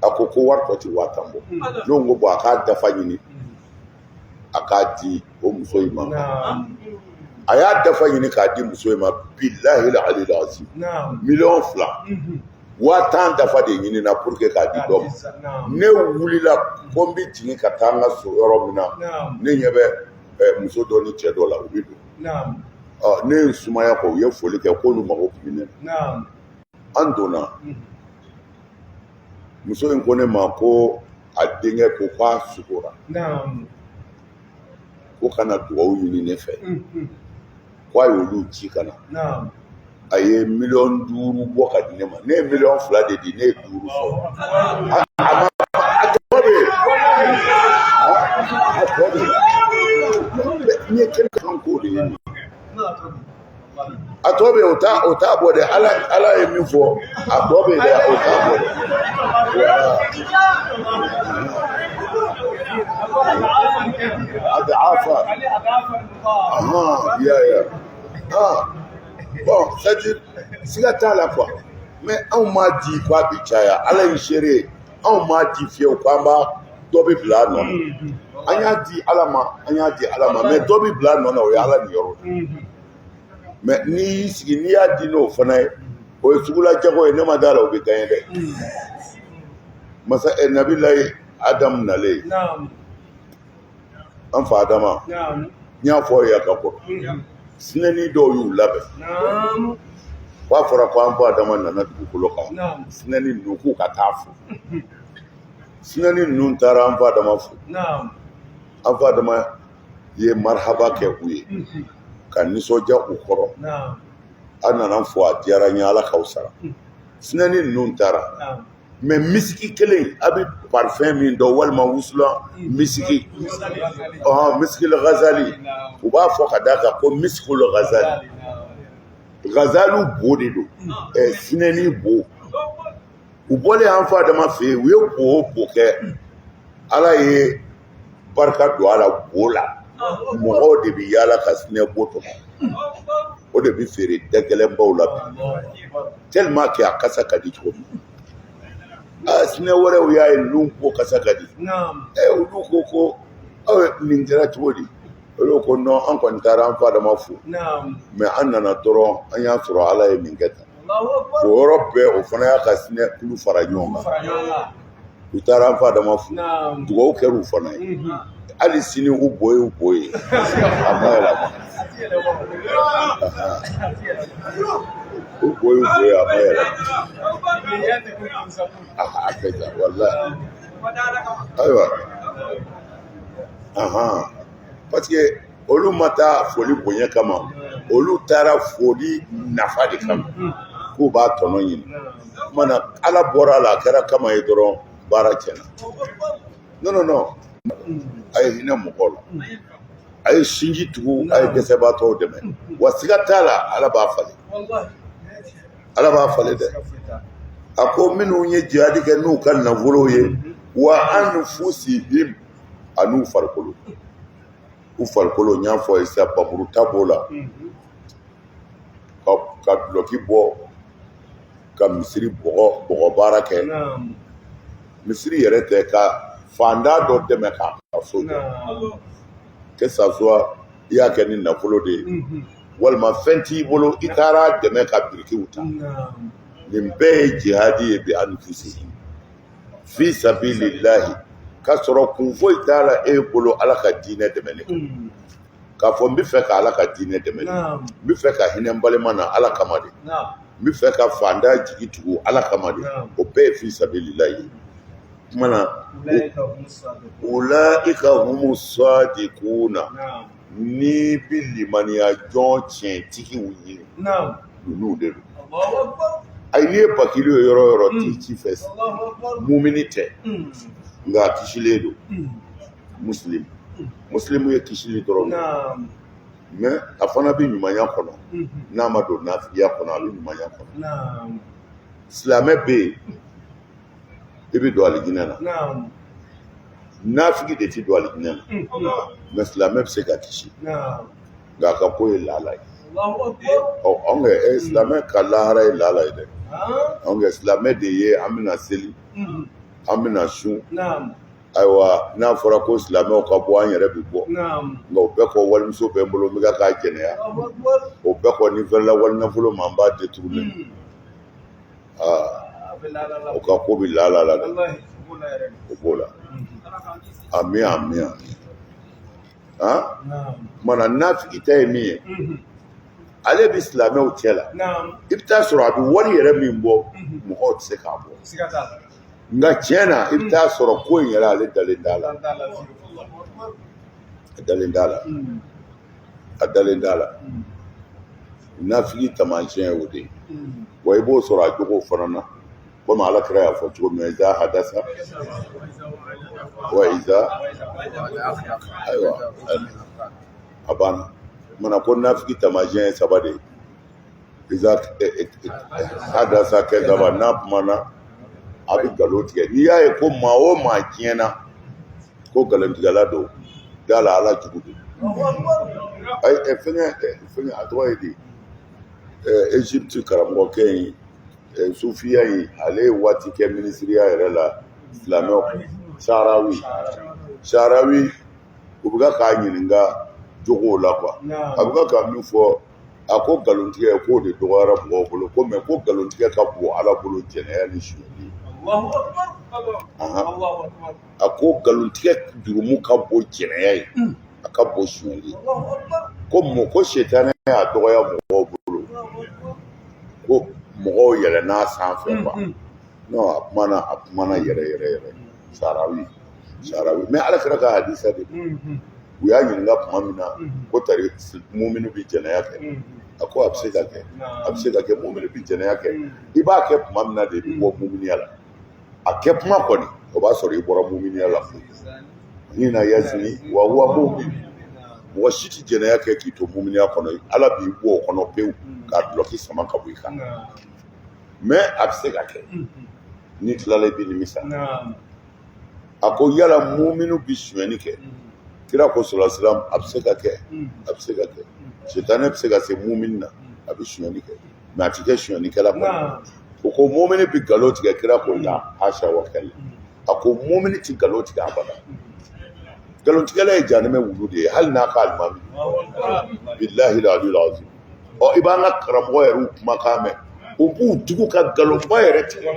a ko ko wari tɔ ti 50,000 bɔ. Ne ko bon, a k'a dafa ɲini, a k'a di o muso in ma. A y'a dafa ɲini k'a di muso in ma. Bilahi alil azim, miliyɔn 2, 50,000 dafa de ɲinina pour que k'a di dɔ ma. Ne wulila ko n bɛ jigin ka taa n ka so yɔrɔ min na, ne ɲɛ bɛ muso dɔ ni cɛ dɔ la, u bɛ don. Ɔ, ne ye sumaya kɔ, u ye foli kɛ k'olu mago tun bɛ ne na. An donna, muso in ko ne ma ko a denkɛ ko k'a sugora, ko ka na dugawu ɲini ne fɛ, ko a y'olu ci ka na. A ye miliyɔn 5 bɔ ka di ne ma. Ne ye miliyɔn 2 de di, ne ye 5 sɔrɔ. A ma, a tɔ bɛ yen, a tɔ bɛ yen. N ye kɛnɛ kan k'o de ye nin. A tɔ bɛ yen, o t'a bɔ dɛ. Ala ye min fɔ, a tɔ bɛ yen dɛ, o t'a bɔ dɛ. Voilà. Ad'afa. Ahan, ya ya. Ah. Bon, c'est-à-dire, siga t'a la quoi. Mais anw m'a di k'a bɛ caya. Ala ye seere ye. Anw m'a di fiyewu k'an b'a dɔ bɛ bila a nɔ na. An y'a di Ala ma, an y'a di Ala ma, mais dɔ bɛ bila a nɔ na, o ye Ala niyɔrɔ ye. Mais n'i y'i sigi, n'i y'a di n'o fana ye, o ye sugula jago ye. Ne ma d'a la o bɛ gagner dɛ. Masa Nabilayi Adamu nalen, an fa Adama, n y'a fɔ aw ye ka kɔrɔ, sinɛni dɔw y'u labɛn k'a fɔra ko an fa Adama nana dugukolo kan. Sinɛni ninnu k'u ka taa fo. Sinɛni ninnu taara an fa Adama fo. An fa Adama ye marahaba kɛ u ye ka nisɔndiya u kɔrɔ. A nana fo, a diyara n ye, Ala k'aw sara. Sinɛni ninnu taara, mais misiki kelen, a bɛ parfum min dɔn, walima wusulan misiki, ɔhɔn, misikil ghazali, u b'a fɔ ka d'a kan ko misikul ghazali, ghazalu bo de don, sinɛni bo. U bɔlen an fa Adama fɛ yen, u ye bo o bo kɛ, Ala ye barika don a la bo la. Mɔgɔw de bɛ yaala ka sinɛ bo tɔmɔ, o de bɛ feere da gɛlɛnbaw la bi, tellement que a kasa ka di cogo min. Aa, sinɛ wɛrɛw y'a ye ninnu bo kasa ka di. Ɛ, olu ko ko aw nin kɛra cogo di? Olu ko non, an kɔni taara an fa Adama fo, mais an nana dɔrɔn, an y'a sɔrɔ Ala ye nin kɛ tan. O yɔrɔ bɛɛ, o fana y'a ka sinɛ kulu fara ɲɔgɔn kan, u taara an fa Adama fo, dugawu kɛra u fana ye. Hali sini u bo ye, u bo ye, a ma yɛlɛma. U bo ye, u bo ye, a ma yɛlɛma. A kɛ tan, walahi. Ayiwa, ahan, parce que olu ma taa foli bonya kama, olu taara foli nafa de kama, k'u b'a tɔnɔ ɲini. Kuma na Ala bɔra a la, a kɛra kama ye dɔrɔn, baara tiɲɛna. Non, non, non, a ye hinɛ mɔgɔw la, a ye sinji tugu, a ye dɛsɛbaatɔw dɛmɛ. Wa siga t'a la, Ala b'a falen, Ala b'a falen dɛ. A ko minnu ye jihadi kɛ n'u ka nafolow ye, wa anfusihim, a n'u farikolo, u farikolo. N y'a fɔ ye sisan, bamuruta b'o la, ka dulɔki bɔ, ka misiri bɔgɔ baara kɛ. Misiri yɛrɛ tɛ ka Faantan dɔ dɛmɛ k'a ka so jɔ, que ça soit i y'a kɛ ni nafolo de ye walima fɛn t'i bolo, i taara dɛmɛ ka birikiw ta, nin bɛɛ ye jihadi ye. Bi anfusihim fi sabilillahi, k'a sɔrɔ kun foyi t'a la e bolo Ala ka diinɛ dɛmɛni kan, k'a fɔ n bɛ fɛ ka Ala ka diinɛ dɛmɛ, n bɛ fɛ ka hinɛ n balima na Ala kama de, n bɛ fɛ ka faantan jigi tugu Ala kama de, o bɛɛ ye fi sabilillahi ye. Kuma na, ulaika humu sadikuna. N'i bɛ limaniya jɔn tiɲɛtigiw ɲini, ninnu de don. Ayi, n'i ye bakili ye yɔrɔ o yɔrɔ, t'i ci fɛ, mumini tɛ, nka a kisilen don. Muslim, muslimu ye kisili dɔrɔn de, mais a fana bɛ ɲumanya kɔnɔ. N'a ma don nafigiya kɔnɔ, a bɛ ɲumanya kɔnɔ. Silamɛ bɛ yen, i bɛ don alijinɛ na. Nafigi de tɛ don alijinɛ na, mais silamɛ bɛ se ka kisi, nka a ka ko ye laala ye. Ɔ, anw kɛ silamɛ ka lahara ye laala ye dɛ. Anw kɛ silamɛ de ye, an bɛna seli, an bɛna sun. Ayiwa, n'a fɔra ko silamɛw ka bɔ, an yɛrɛ bɛ bɔ, nka o bɛɛ kɔ, walimuso bɛ n bolo, n bɛ ka k'a jɛnɛya. O bɛɛ kɔ, ni fɛrɛla wali nafolo ma, n b'a détourner. Aa, o ka ko bɛ laala la dɛ, o b'o la. Ami, ami, ami. Han, kumana nafigi ta ye min ye, ale bɛ silamɛw cɛ la, i bɛ taa sɔrɔ a bɛ wari yɛrɛ min bɔ, mɔgɔw tɛ se k'a bɔ, nka tiɲɛ na, i bɛ taa sɔrɔ ko in yɛrɛ, ale dalen t'a la, a dalen t'a la, a dalen t'a la. Nafigi taamasiyɛn ye o de ye. Wa i b'o sɔrɔ a jogo fana na, komi Ala kira y'a fɔ cogo min na, iza hadasa wa iza, ayiwa, a banna. Mana ko nafigi taamasiyɛn ye saba de ye: iza hadasa kazaba, n'a kumana a bɛ nkalon tigɛ. N'i y'a ye ko maa o maa tiɲɛna ko nkalontigɛla don, da la Ala jugu don. Ayi, fɛngɛ, fɛngɛ, a tɔgɔ ye di, Egypte karamɔgɔkɛ in, sufiya in, ale ye waati kɛ minisiriya yɛrɛ la silamɛw, Sarawi. Sarawi, u bɛ ka k'a ɲininka jogow la quoi. A bɛ ka ka min fɔ, a ko nkalontigɛ k'o de dɔgɔyara mɔgɔw bolo ko, mais ko nkalontigɛ ka bon Ala bolo jɛnɛya ni sonyɛli ye. A ko nkalontigɛ jurumu ka bon jɛnɛya ye, a ka bon sonyɛli ye. Ko mun? Ko sitanɛ y'a dɔgɔya mɔgɔw bolo, ko mɔgɔw yɛlɛn'a sanfɛ quoi. Non, a kumana, a kumana yɛrɛ yɛrɛ yɛrɛ. Sarawi, Sarawi, mais Ala kira ka hadisa de don. U y'a ɲininka tuma min na ko tari mumini bɛ jɛnɛya kɛ, a ko a bɛ se ka kɛ, a bɛ se ka kɛ, mumini bɛ jɛnɛya kɛ. I b'a kɛ tuma min na de, i bɛ bɔ muminiya la. A kɛ kuma kɔni, o b'a sɔrɔ i bɔra muminiya la. Hina yazni wa huwa mumin, mɔgɔ si tɛ jɛnɛya kɛ k'i to muminiya kɔnɔ. Ala b'i bɔ o kɔnɔ pewu, k'a dulɔki sama ka bɔ i kan. Mais a bɛ se ka kɛ, n'i tilala, i bɛ nimisa. A ko yala muminu bɛ sonyɛni kɛ? Kira ko sɔlɔ silam, a bɛ se ka kɛ, a bɛ se ka kɛ, sitanɛ bɛ se ka se mumini na, a bɛ sonyɛni kɛ, mais a tɛ kɛ sonyɛnikɛla kɔni. O ko mumini bɛ nkalon tigɛ? Kira ko la, hasha wa kalla. A ko mumini tɛ nkalon tigɛ abada. Nkalontigɛla ye jahanamɛ wulu de ye, hali n'a ka alimami. Bilahi aliyul azim. Ɔ, i b'an ka karamɔgɔ yɛrɛw kumakan mɛn, u b'u tugu ka nkalonba yɛrɛ tigɛ.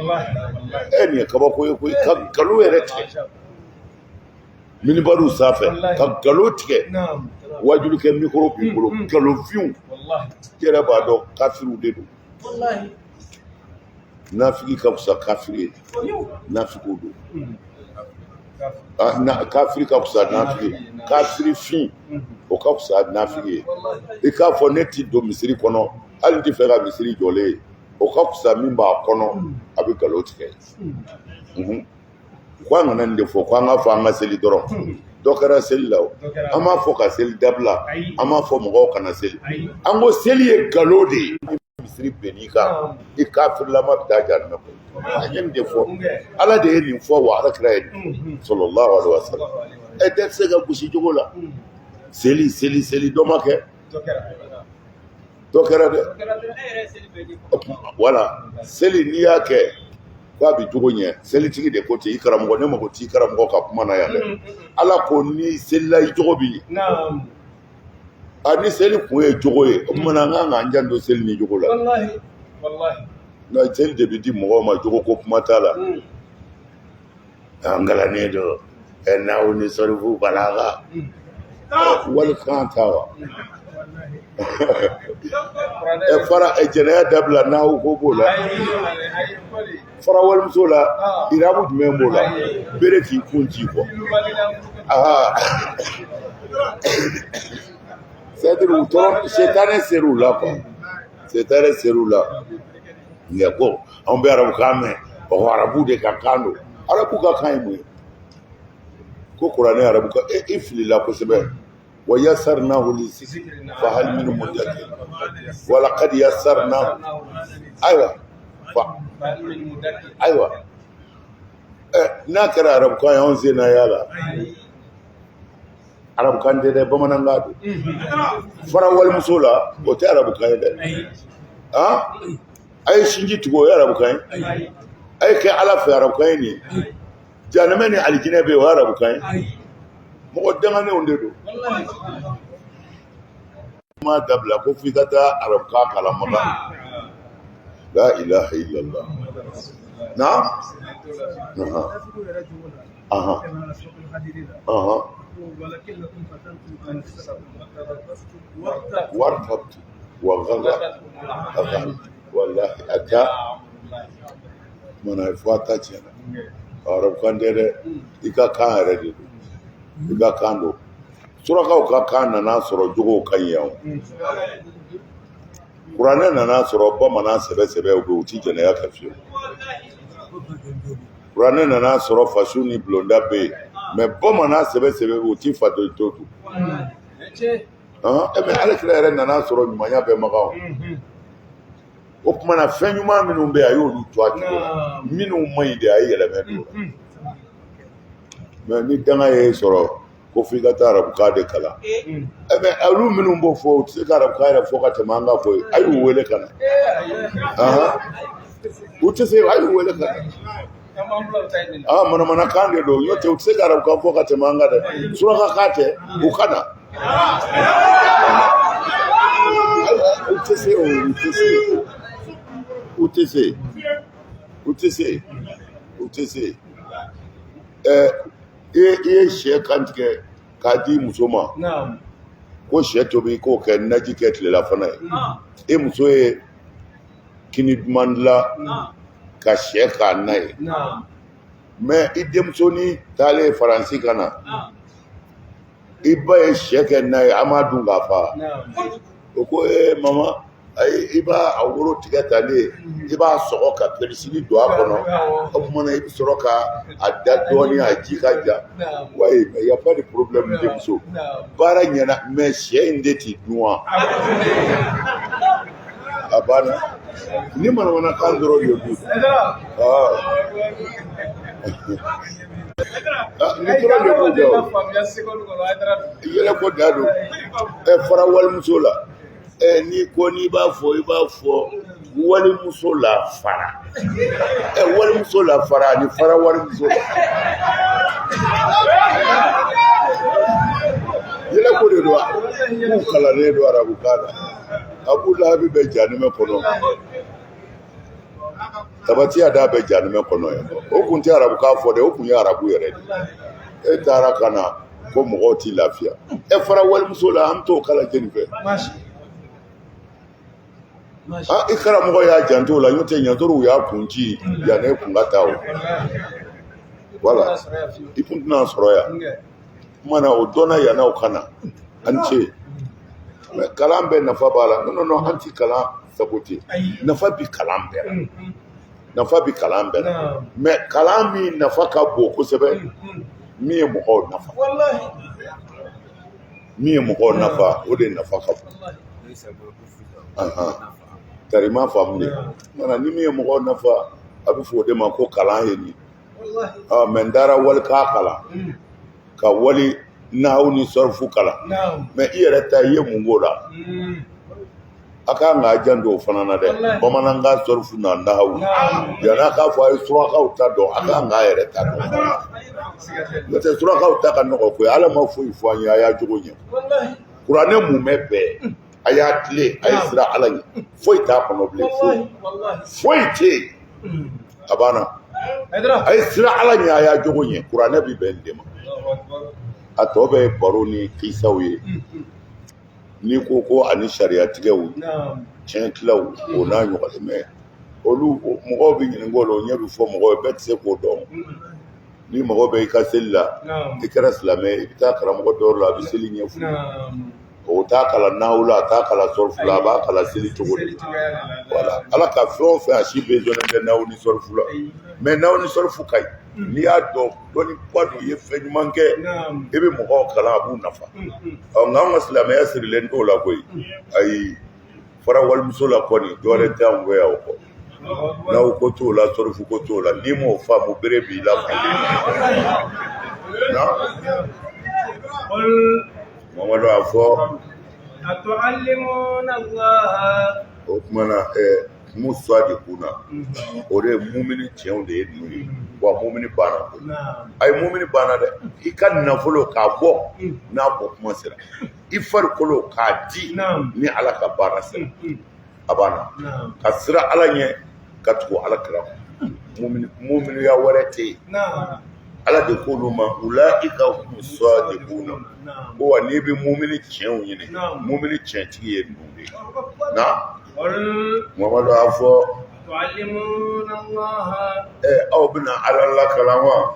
Ɛ, nin ye kabako ye koyi, ka nkalon yɛrɛ tigɛ minibariw sanfɛ, ka nkalon tigɛ wajulikɛ mikoro b'i bolo, nkalonfinw. I yɛrɛ b'a dɔn kafiriw de don. Nafigi ka fisa kafiri ye, nafigiw don. Kafiri ka fisa nafigi, kafiri fin o ka fisa nafigi ye. I k'a fɔ ne ti don misiri kɔnɔ, hali n ti fɛ ka misiri jɔlen ye, o ka fisa min b'a kɔnɔ a bɛ nkalon tigɛ. Ko an kana nin de fɔ, ko an k'a fɔ an ka seli dɔrɔn. Dɔ kɛra seli la o. An m'a fɔ ka seli dabila, an m'a fɔ mɔgɔw kana seli. An ko seli ye nkalon de ye. Misiri bɛnn'i kan, i kafirilama bɛ taa jahanamɛ kɔnɔ. An ye nin de fɔ, Ala de ye nin fɔ, wa Ala kira ye nin sallallahu alaihi wa sallam. Ɛ, tɛ se ka gosi cogo la. Seli, seli, seli, dɔ ma kɛ, dɔ kɛra dɛ. Wala seli, n'i y'a kɛ Ko a bɛ jogo ɲɛ, selitigi de ko ten. I karamɔgɔ, ne mago t'i karamɔgɔ ka kuma na yan dɛ. Ala ko n'i selila, i jogo bɛ ɲɛ. A ni seli kun ye jogo ye, o tuma na an kan k'an janto seli ni jogo la. Nka seli de bɛ di mɔgɔw ma, jogo ko kuma t'a la. An kalannen don nahu ni sɔrifu balaga wali kan ta wa. Fara jɛnɛya dabila, nahu ko b'o la. Fara walimuso la, irabu jumɛn b'o la? Bere k'i kun ci kɔ. C'est à dire u tɔɔrɔ, setanɛ ser'u la quoi, setanɛ ser'u la. Nka ko anw bɛ arabukan mɛn, ɔ arabu de ka kan don. Arabu ka kan ye mun ye? Ko kuranɛ arabu kan e, i filila kosɛbɛ. Wa yasarnahu lizikri fa hal min muddakir wa laqad yassarnahu. Ayiwa fa, ayiwa, n'a kɛra arabukan ye, anw sen na y'a la. Arabukan tɛ dɛ, bamanankan don. Fara walimuso la, o tɛ arabukan ye dɛ. A ye sinji tugu, o ye arabukan ye. A ye kɛ Ala fɛ, arabukan ye nin ye. Janɛmɛ ni alijinɛ bɛ yen, o ye arabukan ye. Mɔgɔ danganenw de don. Kuma dabila ko f'i ka taa arabukan kalan Makan. La ilaha illallah. Naam. Aha. Aha. Wartabtu wa gharra wallahi a ta mana fo a ta tiɲɛna. Arabukan tɛ dɛ, i ka kan yɛrɛ de don, i ka kan don. Surakaw ka kan nana sɔrɔ jogow ka ɲi yan o. Kuranɛ nana sɔrɔ bamanan sɛbɛ sɛbɛw bɛ, u ti jɛnɛya kɛ fiyewu. Kuranɛ nana sɔrɔ faso ni bulonda bɛ yen, mais bamanan sɛbɛ sɛbɛ u ti fato to dun. Mɛ ala kira yɛrɛ nana sɔrɔ ɲumanya bɛ Makan. O tuma na fɛn ɲuman minnu bɛ yen, a y'olu to a cogo la. Minnu man ɲi de, a ye yɛlɛmɛ don. Mais ni danga y'e sɔrɔ ko f'i ka taa arabukan de kalan, mɛ olu minnu b'o fɔ, u tɛ se ka arabukan yɛrɛ fɔ ka tɛmɛ an ka fɔ ye. A y'u wele ka na. U tɛ se, a y'u wele ka na. Ah, manamanakan de don, n'o tɛ u tɛ se ka arabukan fɔ ka tɛmɛ an kan dɛ. Surakakan tɛ, u ka na. U tɛ se o, u tɛ se, u tɛ se, u tɛ se, u tɛ se. I ye sɛ kantigɛ k'a di muso ma ko sɛ tobi, k'o kɛ naji kɛ tilelafana ye. E muso ye kini duman dilan ka sɛ k'a na ye. Mais i denmusonin taalen Faransi ka na, i ba ye sɛ kɛ na ye, an m'a dun k'a fa. O ko ee mama, ayi, i b'a a woro tigɛ tan de, i b'a sɔgɔ ka perisili don a kɔnɔ, o tuma na i bɛ sɔrɔ ka a da dɔɔnin, a ji ka ja. Wayi, mais y a pas de problème, denmuso, baara ɲɛna, mais sɛ in de t'i dun wa? A banna. Ni manamanakan dɔrɔn de b'u. Ni dɔrɔn de b'u kɛ o. Yɛlɛ ko da don. Fara walimuso la. N'i ko n'i b'a fɔ, i b'a fɔ walimuso la fara. Walimuso la fara ani fara walimuso la. Yɛlɛ ko de don wa? K'u kalannen don arabukan na. Abu Lahabi bɛ janimɛ kɔnɔ. Tabati ya da bɛ janimɛ kɔnɔ yan. O kun tɛ arabukan fɔ dɛ, o kun ye arabu yɛrɛ de. E taara ka na ko mɔgɔw t'i lafiya. E fara walimuso la, an t'o kalan jɛni fɛ. Ah, i karamɔgɔ y'a janto o la, n'o tɛ ɲantoro y'a kun ci yan, ne kun ka taa o. Voilà, i kun tɛna sɔrɔ yan. Kuma na o dɔnna yannaw ka na. An ce. Mais kalan bɛɛ nafa b'a la. Non, non, non, an ti kalan saboter. Nafa bi kalan bɛɛ la. Nafa bi kalan bɛɛ la. Mais kalan min nafa ka bon kosɛbɛ, min ye mɔgɔw nafa. Min ye mɔgɔw nafa, o de nafa ka bon. Tari ma faamu de. Mana ni min ye mɔgɔw nafa, a bɛ fɔ o de ma ko kalan ye nin. Mais n taara walikan kalan, ka wali nahu ni sɔrɔfu kalan, mais i yɛrɛ ta, i ye mun k'o la? A kan k'a janto o fana na dɛ, bamanankan sɔrifu n'a nahawu, yann'a k'a fɔ a ye surakaw ta dɔn, a kan k'a yɛrɛ ta dɔn. N'o tɛ, surakaw ta ka nɔgɔ koyi. Ala ma foyi fɔ an ye, a y'a jogo ɲɛ. Kuranɛ mumɛ bɛɛ, a y'a tilen, a ye siran Ala ɲɛ. Foyi t'a kɔnɔ bilen, foyi foyi tɛ yen, a banna. A ye siran Ala ɲɛ, a y'a jogo ɲɛ. Kuranɛ bɛ bɛn nin de ma. A tɔ bɛ ye baro ni kisaw ye. N'i ko ko ani sariyatigɛw, tiɲɛ tilaw, o n'a ɲɔgɔn mɛ, olu mɔgɔw bɛ ɲininka o la, o ɲɛ bɛ fɔ mɔgɔw ye, bɛɛ tɛ se k'o dɔn. N'i mago bɛ i ka seli la, i kɛra silamɛ ye, i bɛ taa karamɔgɔ dɔw la, a bɛ seli ɲɛfɔ. O t'a kalan nahawu la, a t'a kalan sɔrifu la, a b'a kalan seli cogo de. Wala Ala ka fɛn o fɛn, a si besoin tɛ nahawu ni sɔrifu la. Mais nahawu ni sɔrifu ka ɲi, n'i y'a dɔn, dɔnniba don, i ye fɛn ɲuman kɛ, i bɛ mɔgɔw kalan, a b'u nafa. Ɔ, nka anw ka silamɛya sirilen t'o la koyi. Ayi, fara walimuso la kɔni, dɔwɛrɛ tɛ anw fɛ yan o kɔ. Nahawu ko t'o la, sɔrifu ko t'o la. N'i m'o faamu, bere b'i la. Na Mamadu, a fɔ. O tuma na humu sadiquna, o de ye mumini tiɲɛw de ye ninnu ye. Wa mumini banna koyi. Ayi, mumini banna dɛ. I ka nafolo k'a bɔ n'a bɔ kuma sera, i farikolo k'a di ni Ala ka baara sera, a banna. Ka siran Ala ɲɛ, ka tugu Ala kira kɔ. Muminiya wɛrɛ tɛ yen. Ala de k'olu ma ulaika humu sadiquna, ko wa n'i bɛ mumini tiɲɛw ɲini, mumini tiɲɛtigi ye ninnu de ye. Na Mamadu, a fɔ. Aw bɛna Ala lakalan wa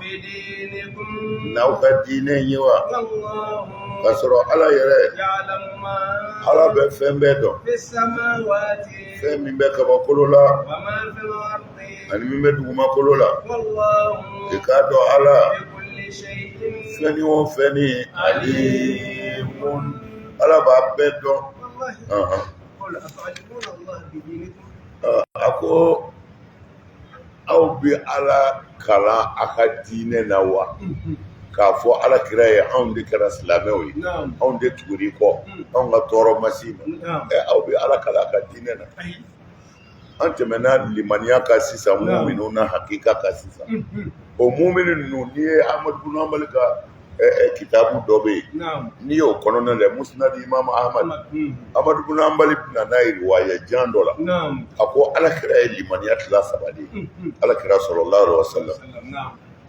n'aw ka diinɛ ye wa, k'a sɔrɔ Ala yɛrɛ, Ala bɛ fɛn bɛɛ dɔn, fɛn min bɛ kabakolo la ani min bɛ dugumakolo la. I k'a dɔn Ala fɛn ni o fɛn ni alimun, Ala b'a bɛɛ dɔn. A ko aw bɛ Ala kalan a ka diinɛ na wa, k'a fɔ Ala kira ye anw de kɛra silamɛw ye, anw de tugur'i kɔ, anw ka tɔɔrɔ ma s'i ma. Aw bɛ Ala kalan a ka diinɛ na? An tɛmɛna limaniya kan sisan, muminuna hakika kan sisan. O mumini ninnu, n'i ye Ahmadu bin Hanbali ka kitabu dɔ bɛ yen, n'i y'o kɔnɔna lajɛ, Musnad Imam Ahmad, Ahmadu bin Hanbali bɛna n'a ye riwaya jan dɔ la. A ko Ala kira ye limaniya tila saba de ye. Ala kira sallallahu alaihi wasallam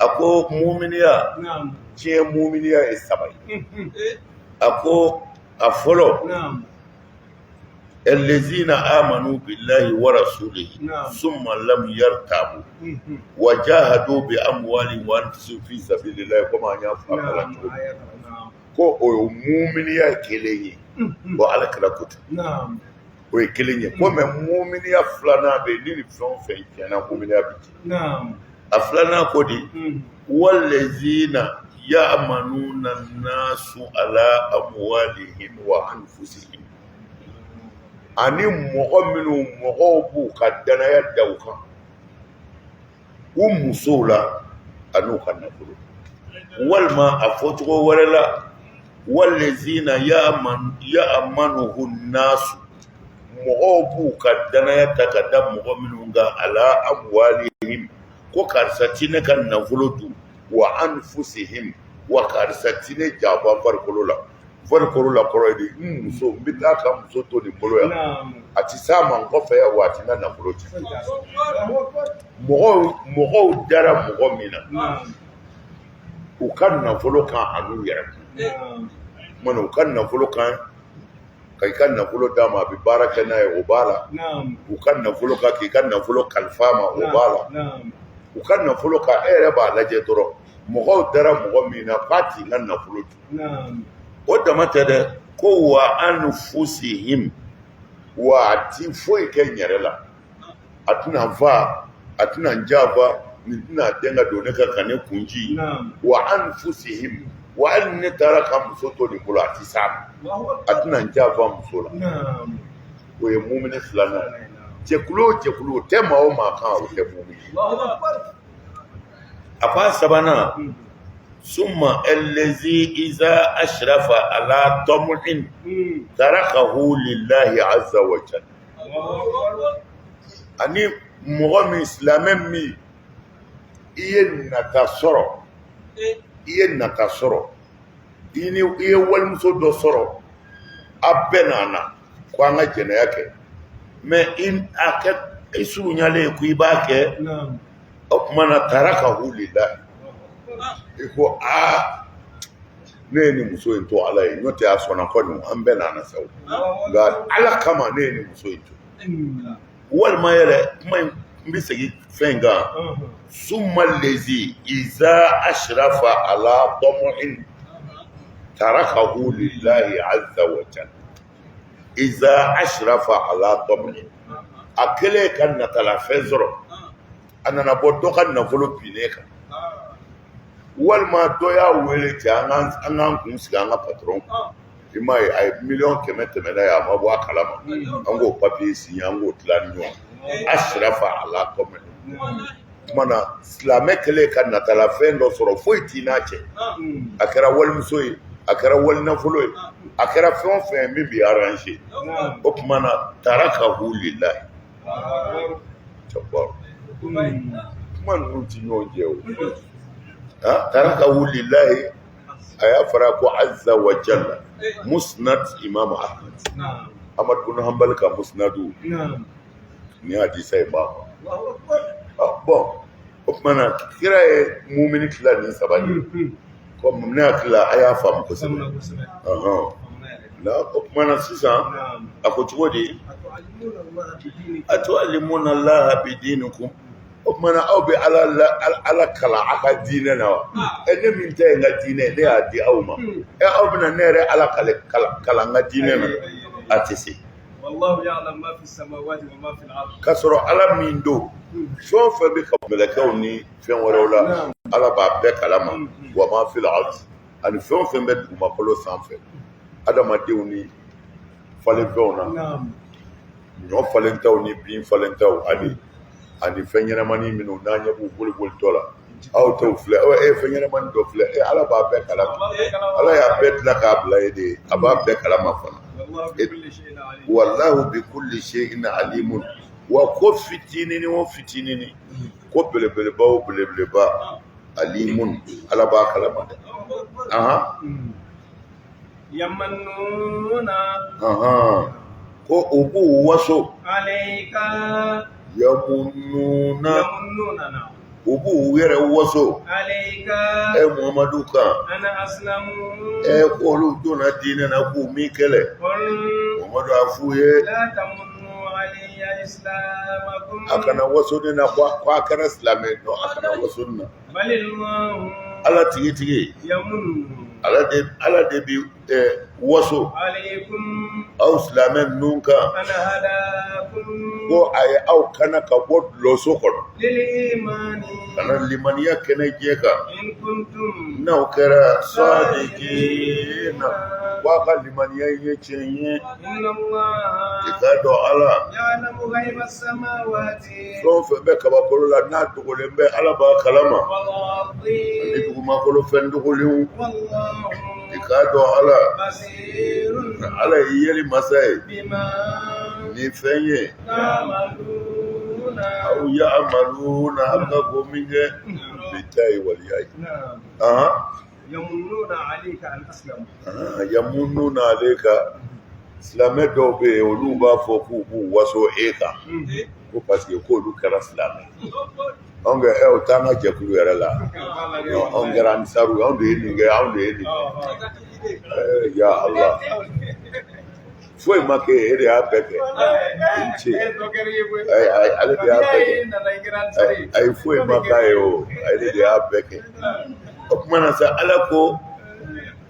a ko muminiya tiɲɛ, muminiya ye saba ye. A ko a fɔlɔ, allazina amanu billahi wa rasulihi summa lam yartabu wa jahadu bi amwalihim wa anfusihim fi sabilillahi. Komi an y'a fɔ a kalan cogo ko o ye muminiya kelen ye. Bon, Ala kira ko ten, o ye kelen ye. Ko mais muminiya filanan bɛ yen, ni nin fɛn o fɛn tiɲɛna, muminiya bɛ tiɲɛ. A filanan ko di? Wallazina ya'manuna nasu ala amwalihim wa anfusihim, ani mɔgɔ minnu mɔgɔw b'u ka danaya da u kan, u musow la an'u ka nafolo. Walima a fɔcogo wɛrɛ la, wallazina ya'manuhu nasu, mɔgɔw b'u ka danaya ta ka da mɔgɔ minnu kan, ala amwalihim, ko karisa ti ne ka nafolo dun, wa anfusihim, wa karisa ti ne janfa farikolo la. Farikolo la kɔrɔ ye di? N muso, n bɛ taa ka muso to nin bolo yan, a ti s'a ma n kɔfɛ yan, wa a ti n ka nafolo ci. Mɔgɔw dara mɔgɔ min na u ka nafolo kan an'u yɛrɛ kun mana, u ka nafolo kan, ka i ka nafolo d'a ma, a bɛ baara kɛ n'a ye, o b'a la. U ka nafolo kan, k'i ka nafolo kalifa a ma, o b'a la. U ka nafolo kan, e yɛrɛ b'a lajɛ dɔrɔn, mɔgɔw dara mɔgɔ min na k'a t'i ka nafolo dun, o dama tɛ dɛ, ko wa anfusihim, wa a ti foyi kɛ n yɛrɛ la, a tɛna n fa, a tɛna n janfa, nin tɛna den ka don ne kan ka ne kun ci. Wa anfusihim, wa hali ni ne taara ka muso to nin bolo, a ti s'a ma, a tɛna n janfa muso la. O ye mumini filanan ye. Jɛkulu o jɛkulu, o tɛ maa o maa kan, o tɛ mumini. A ko a sabanan, summa allazi iza ashrafa ala tamu'in tarakahu lillahi azza wa jalla. Ani mɔgɔ min, silamɛ min, i ye nata sɔrɔ, i ye nata sɔrɔ, i ni i ye walimuso dɔ sɔrɔ, a bɛɛ nana ko an ka jɛnɛya kɛ, mais i a kɛ i surunyalen ko i b'a kɛ, o tuma na tarakahu lillahi, i ko aa, ne ye nin muso in to Ala ye, n'o tɛ a sɔnna kɔni, an bɛɛ nana sa o, nka Ala kama ne ye nin muso in to. Walima yɛrɛ kuma in, n bɛ segin fɛn in kan, summa lezi iza ashrafa ala tɔmɔin tarakahu lillahi azza wa jalla. Iza ashrafa ala tɔmɔin, a kɛlen ka natalafɛn sɔrɔ, a nana bɔ dɔ ka nafolo binnen kan, walima dɔ y'a wele, cɛ, an k'an kun sigi an ka patɔrɔn kun, i m'a ye, a ye 100 000 000 tɛmɛ n'a ye, a ma bɔ a kalama, an k'o papiye signé, an k'o tila ni ɲɔgɔn. Ashrafa ala tɔmɔin, tuma na silamɛ kɛlen ka natalafɛn dɔ sɔrɔ, foyi t'i n'a cɛ, a kɛra walimuso ye, a kɛra walinafolo ye, a kɛra fɛn o fɛn ye min b'i arranger, o tuma na tarakahu lillahi. Jabbar, kuma ninnu ti ɲɔgɔn jɛ o. Tarakahu lillahi, a y'a fara ko azza wa jalla. Musnad Imam Ahmad, Ahmad bin Hanbal ka musnadu, ni hadisa in b'a kɔnɔ. Bon, o tuma na kira ye mumini tila nin saba ye. Komi ne hakili la a y'a faamu kosɛbɛ. Na o tuma na sisan a ko cogo di? Atu'allimuna Allaha bidinikum, o tuma na aw bɛ Ala la, Ala kalan aw ka diinɛ na wa? Ɛ, ne min ta ye n ka diinɛ, ne y'a di aw ma, ɛ, aw bɛna ne yɛrɛ Ala kalan n ka diinɛ na? A tɛ se. K'a sɔrɔ Ala min don, fɛn o fɛn bɛ ka mɛlɛkɛw ni fɛn wɛrɛw la, Ala b'a bɛɛ kalama. Wa ma fil ard, ani fɛn o fɛn bɛ dugumakolo sanfɛ, adamadenw ni falenfɛnw na, ɲɔ falentaw ni bin falentaw, ani fɛn ɲɛnamani minnu n'an ɲɛ b'u boli bolitɔ la, aw t'o filɛ, e fɛn ɲɛnamani dɔ filɛ, e Ala b'a bɛɛ kalama. Ala y'a bɛɛ dilan k'a bila e de ye, a b'a bɛɛ kalama fana. Wallahu bi kulli shay'in alimun. Wa ko fitinini o fitinini, ko belebeleba o belebeleba, alimun, Ala b'a kalama dɛ. Ahan. Yamanuna. Ahan, ko u b'u waso. Alayka. Yamununa. Yamununa na. U b'u yɛrɛ waso. Alayka. E Muhamadu kan. Ana aslamu. Ɛ, k'olu donna diinɛ na k'u m'i kɛlɛ. Qul. Muhamadu, a f'u ye. La tamunnu alayya islamakum. A kana waso ne na ko a kɛra silamɛ non, a kana waso ne na. Balillahu. Ala tigitigi. Yamunnu. Ala de bi waso. Alaykum. Aw silamɛ ninnu kan. Ana hadakum. Ko a ye aw kana ka bɔ dulɔso kɔnɔ. Lil imani. Ka na limaniya kɛnɛ jɛ kan. In kuntum. N'aw kɛra sadiqina, ko a ka limaniya ye tiɲɛ ye. Inna Allah. I k'a dɔn Ala. Ya'lamu ghaiba samawati. Fɛn o fɛn bɛ kabakolo la n'a dogolen bɛ, Ala b'a kalama. Wal ardi. Ani dugumakolo fɛn dogolenw. Wallahu. I k'a dɔn Ala. Basirun. Ala ye yeli masa ye. Bima. Ni fɛn ye. Ta'maluna. Aw ya'maluna, aw ka ko min kɛ. Bitayi waliyayi. Na'am. Ahan. Yamunnuna alayka an aslamu. Yamunnuna alayka, silamɛ dɔw bɛ yen, olu b'a fɔ k'u b'u waso e kan ko parce que k'olu kɛra silamɛ. Anw kɛ ɛ, o t'an ka jɛkulu yɛrɛ la, anw kɛra ansaru, anw de ye nin kɛ, anw de ye nin kɛ. Ya Allah, foyi ma kɛ, e de y'a bɛɛ kɛ, i ni ce. Ayi, ale de y'a bɛɛ kɛ. Ayi, foyi ma k'a ye o, ale de y'a bɛɛ kɛ. O tuma na sa, Ala ko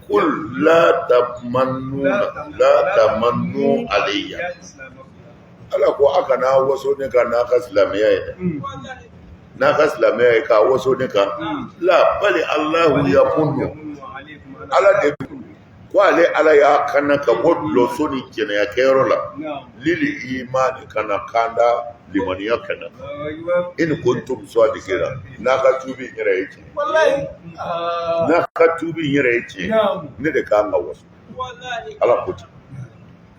kul la tamannuna, la tamannu alayya. Ala ko a kana waso ne kan n'a ka silamɛya ye dɛ, n'a ka silamɛya ye k'a waso ne kan la. Bali Allahu yamunnu, Ala de ko ale Ala y'a kana ka bɔ dulɔso ni jɛnɛya kɛyɔrɔ la, lili imani, kana kanda limaniya kɛnɛ kan. In kuntum sadiqina, n'a ka tuubi n yɛrɛ ye tiɲɛ, n'a ka tuubi n yɛrɛ ye tiɲɛ, ne de kan ka waso. Ala ko ten.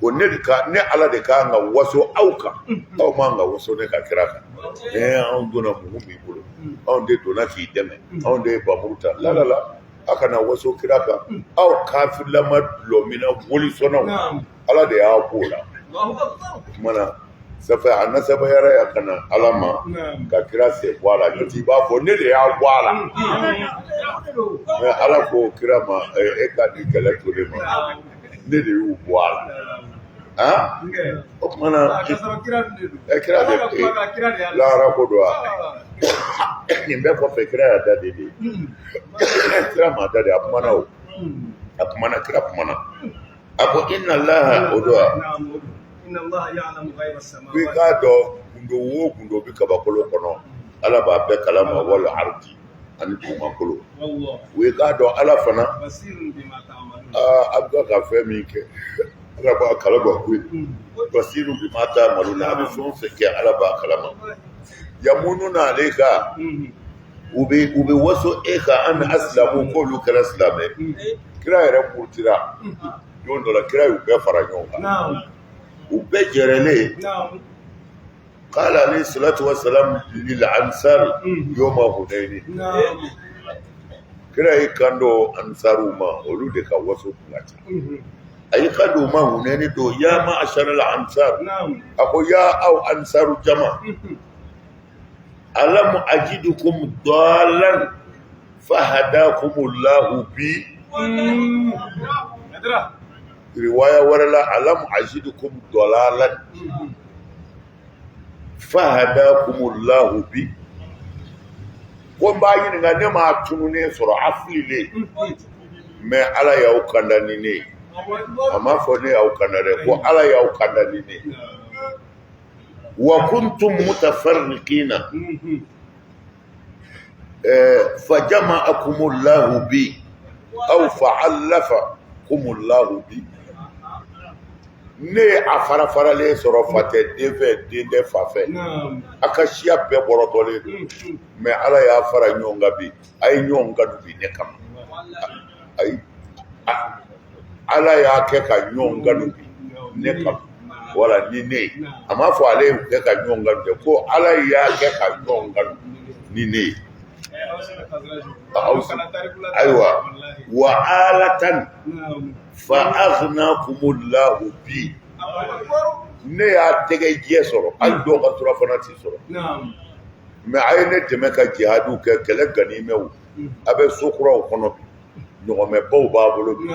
Ko ne de ka ne Ala de ka kan ka waso aw kan, aw man ka waso ne ka kira kan. Anw donna mugu b'i bolo, anw de donna k'i dɛmɛ, anw de ye bamuru ta. La la la, aw kana waso kira kan. Aw kafirilama dulɔminna bolisɔnnaw, Ala de y'a b'o la. O tuma na safa a nasabayara ya ka na Ala ma ka kira sen bɔ a la. N'o tɛ i b'a fɔ ne de y'a bɔ a la. Mais Ala ko kira ma, e ka nin kɛlɛ to ne ma, ne de y'u bɔ a la. O tuma na kira de lahara ko don wa. Nin bɛɛ kɔfɛ, kira y'a da de de kira m'a da de, a kumana o, a kumana, kira kumana. A ko inna Allaha, o don wa, ko i k'a dɔn gundo o gundo bɛ kabakolo kɔnɔ, Ala b'a bɛɛ kalama, wal ardi, ani dugumakolo. O i k'a dɔn Ala fana a bɛ ka fɛn min kɛ, Ala b'a kalama koyi. Basiru bima ta'maluna, a bɛ fɛn o fɛn kɛ, Ala b'a kalama. Yamununa alayka, u bɛ waso e kan, an asilamu, k'olu kɛra silamɛ. Kira yɛrɛ murutira don dɔ la, kira y'u bɛɛ fara ɲɔgɔn kan, u bɛɛ jɛrɛlen. Qala alayhi salatu wa salam lil ansari yawma Hunaini, kira y'i kan don ansaruw ma, olu de ka waso kun ka ca. A y'i kan don u ma Hunaini don, ya ma'ashara al ansar, a ko ya aw ansaru jama, alam ajidukum dalan fahadakumullahu bi. Riwaya wɛrɛ la, alam ajidukum dalalan fahadakumullahu bi. Ko n b'a ɲininka, ne m'a tununnen sɔrɔ, a fililen, mais Ala y'aw kanda ni ne ye. A m'a fɔ ne y'aw kanda dɛ, ko Ala y'aw kanda ni ne ye. Wa kuntum mutafarriqina fajama'akumullahu bi aw fa'allafakumullahu bi. Ne ye a fara faralen sɔrɔ, fa tɛ den fɛ, den tɛ fa fɛ, a ka siya bɛɛ bɔrɔtɔlen don, mais Ala y'a fara ɲɔgɔn kan bi, a ye ɲɔgɔn kanu bi ne kama. Ayi, Ala y'a kɛ ka ɲɔgɔn kanu bi ne kama, wala ni ne ye. A m'a fɔ ale y'u kɛ ka ɲɔgɔn kanu dɛ, ko Ala y'a kɛ ka ɲɔgɔn kanu ni ne ye. Ayiwa, wa alatan fa aghnakumullahu bi. Ne y'a tɛgɛ jɛ sɔrɔ, hali dɔw ka surafana ti sɔrɔ, mais a ye ne dɛmɛ ka jihadiw kɛ, kɛlɛ ganimɛw, a bɛ so kuraw kɔnɔ bi, ɲɔgɔmɛbaw b'a bolo bi.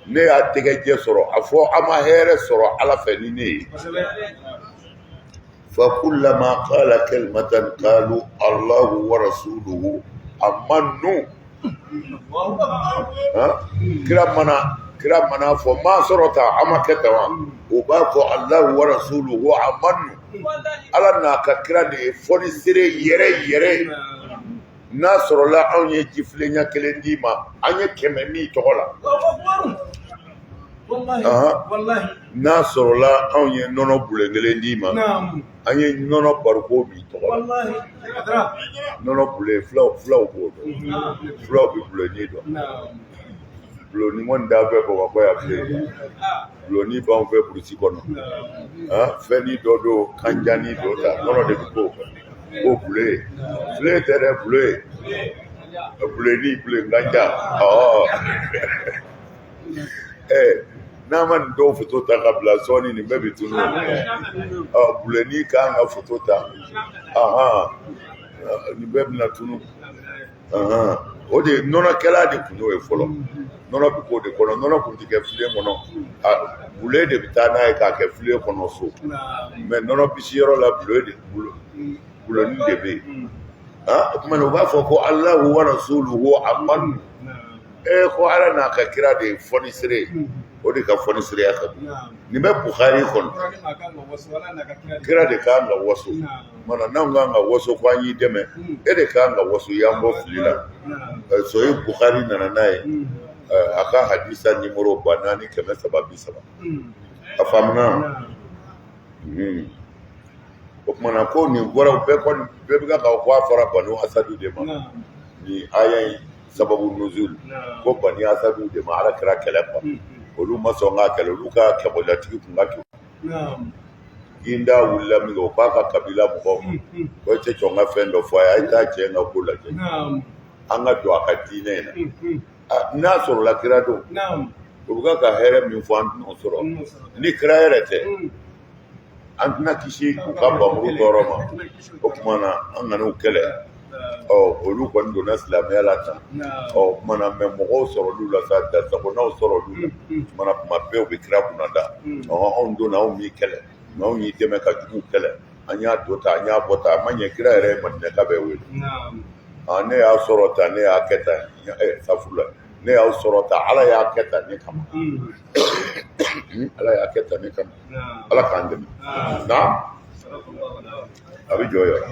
Ne y'a tɛgɛ jɛ sɔrɔ, a fɔ a ma hɛrɛ sɔrɔ Ala fɛ ni ne ye. Fa kullama qala kalimatan qalu Allahu wa rasuluhu amannu. Kira mana fɔ maa sɔrɔ ta, a ma kɛ tan wa, o b'a fɔ Allahu wa rasuluhu amannu, Ala n'a ka kira de ye fɔnisere yɛrɛ yɛrɛ. N'a sɔrɔla anw ye jifilen ɲɛ kelen d'i ma, an ye 100 min tɔgɔ la. N'a sɔrɔla anw ye nɔnɔ bulen kelen d'i ma, an ye nɔnɔ bariko min tɔgɔ la. Nɔnɔ bulen, fulaw b'o dɔn, fulaw bɛ bulonni dɔn. Bulonni kɔni t'an fɛ Bamakɔ yan bilen, bulonni b'anw fɛ burusi kɔnɔ. Fɛnni dɔ don, kanjani dɔ ta, nɔnɔ de bɛ k'o kɔnɔ ko bulen. Filen tɛ dɛ, bulen, bulenni, bulen kanja. N'a ma nin dɔw foto ta ka bila sɔɔni, nin bɛɛ bɛ tunu. Ɔ, bulenni kan ka foto ta, nin bɛɛ bɛna tunu. O de nɔnɔkɛla de tun y'o ye fɔlɔ. Nɔnɔ bɛ k'o de kɔnɔ, nɔnɔ tun tɛ kɛ filen kɔnɔ, bulen de bɛ taa n'a ye k'a kɛ filen kɔnɔ so. Mais nɔnɔ bisi yɔrɔ la, bulen de bulonni de bɛ yen. O tuma na u b'a fɔ ko Allahu wa rasuluhu amannu. Ko Ala n'a ka kira de ye fɔnisere ye, o de ka fɔnisereya ka bon. Nin bɛ Bukhari kɔnɔ. Kira de kan ka waso mana, n'anw kan ka waso ko an y'i dɛmɛ, e de kan ka waso, y'an bɔ fili la. Sɔyi Bukhari nana n'a ye, a ka hadisa nimoro 4330. A faamuna? O tuma na ko nin bɔra, bɛɛ kɔni bɛɛ bɛ ka ko a fɔra Banu Asadu de ma nin aya in sababu nuzul, ko Bani Asadu de ma Ala kira kɛlɛ quoi. Olu ma sɔn k'a kɛlɛ, olu ka kabilatigi kun ka kegun. Ginda wulila min kɛ, o k'a ka kabila mɔgɔw ma ko cɛ cɛ n ka fɛn dɔ fɔ a ye, a ye taa cɛ ka ko lajɛ, an ka don a ka diinɛ in na. N'a sɔrɔla kira don, o bɛ ka hɛrɛ min fɔ, an tɛna o sɔrɔ. Ni kira yɛrɛ tɛ, an tɛna kisi u ka npanmuru tɔɔrɔ ma. O tuma na an kana u kɛlɛ. Ɔ, olu kɔni donna silamɛya la tan. Ɔ, o tuma na, mɛ mɔgɔw sɔrɔl'u la sa, dasagonaw sɔrɔl'u la. O tuma na, kuma bɛɛ u bɛ kira kunna da. Ɔ, anw donna, anw m'i kɛlɛ, mɛ anw y'i dɛmɛ ka juguw kɛlɛ, an y'a don tan, an y'a bɔ tan, a ma ɲɛ. Kira yɛrɛ ye Madinɛka bɛɛ wele. Ne y'a sɔrɔ tan, ne y'a kɛ tan, safurula, ne y'aw sɔrɔ tan, Ala y'a kɛ tan ne kama, Ala y'a kɛ tan ne kama. Ala k'an dɛmɛ. Na a bɛ jɔ yɔrɔ.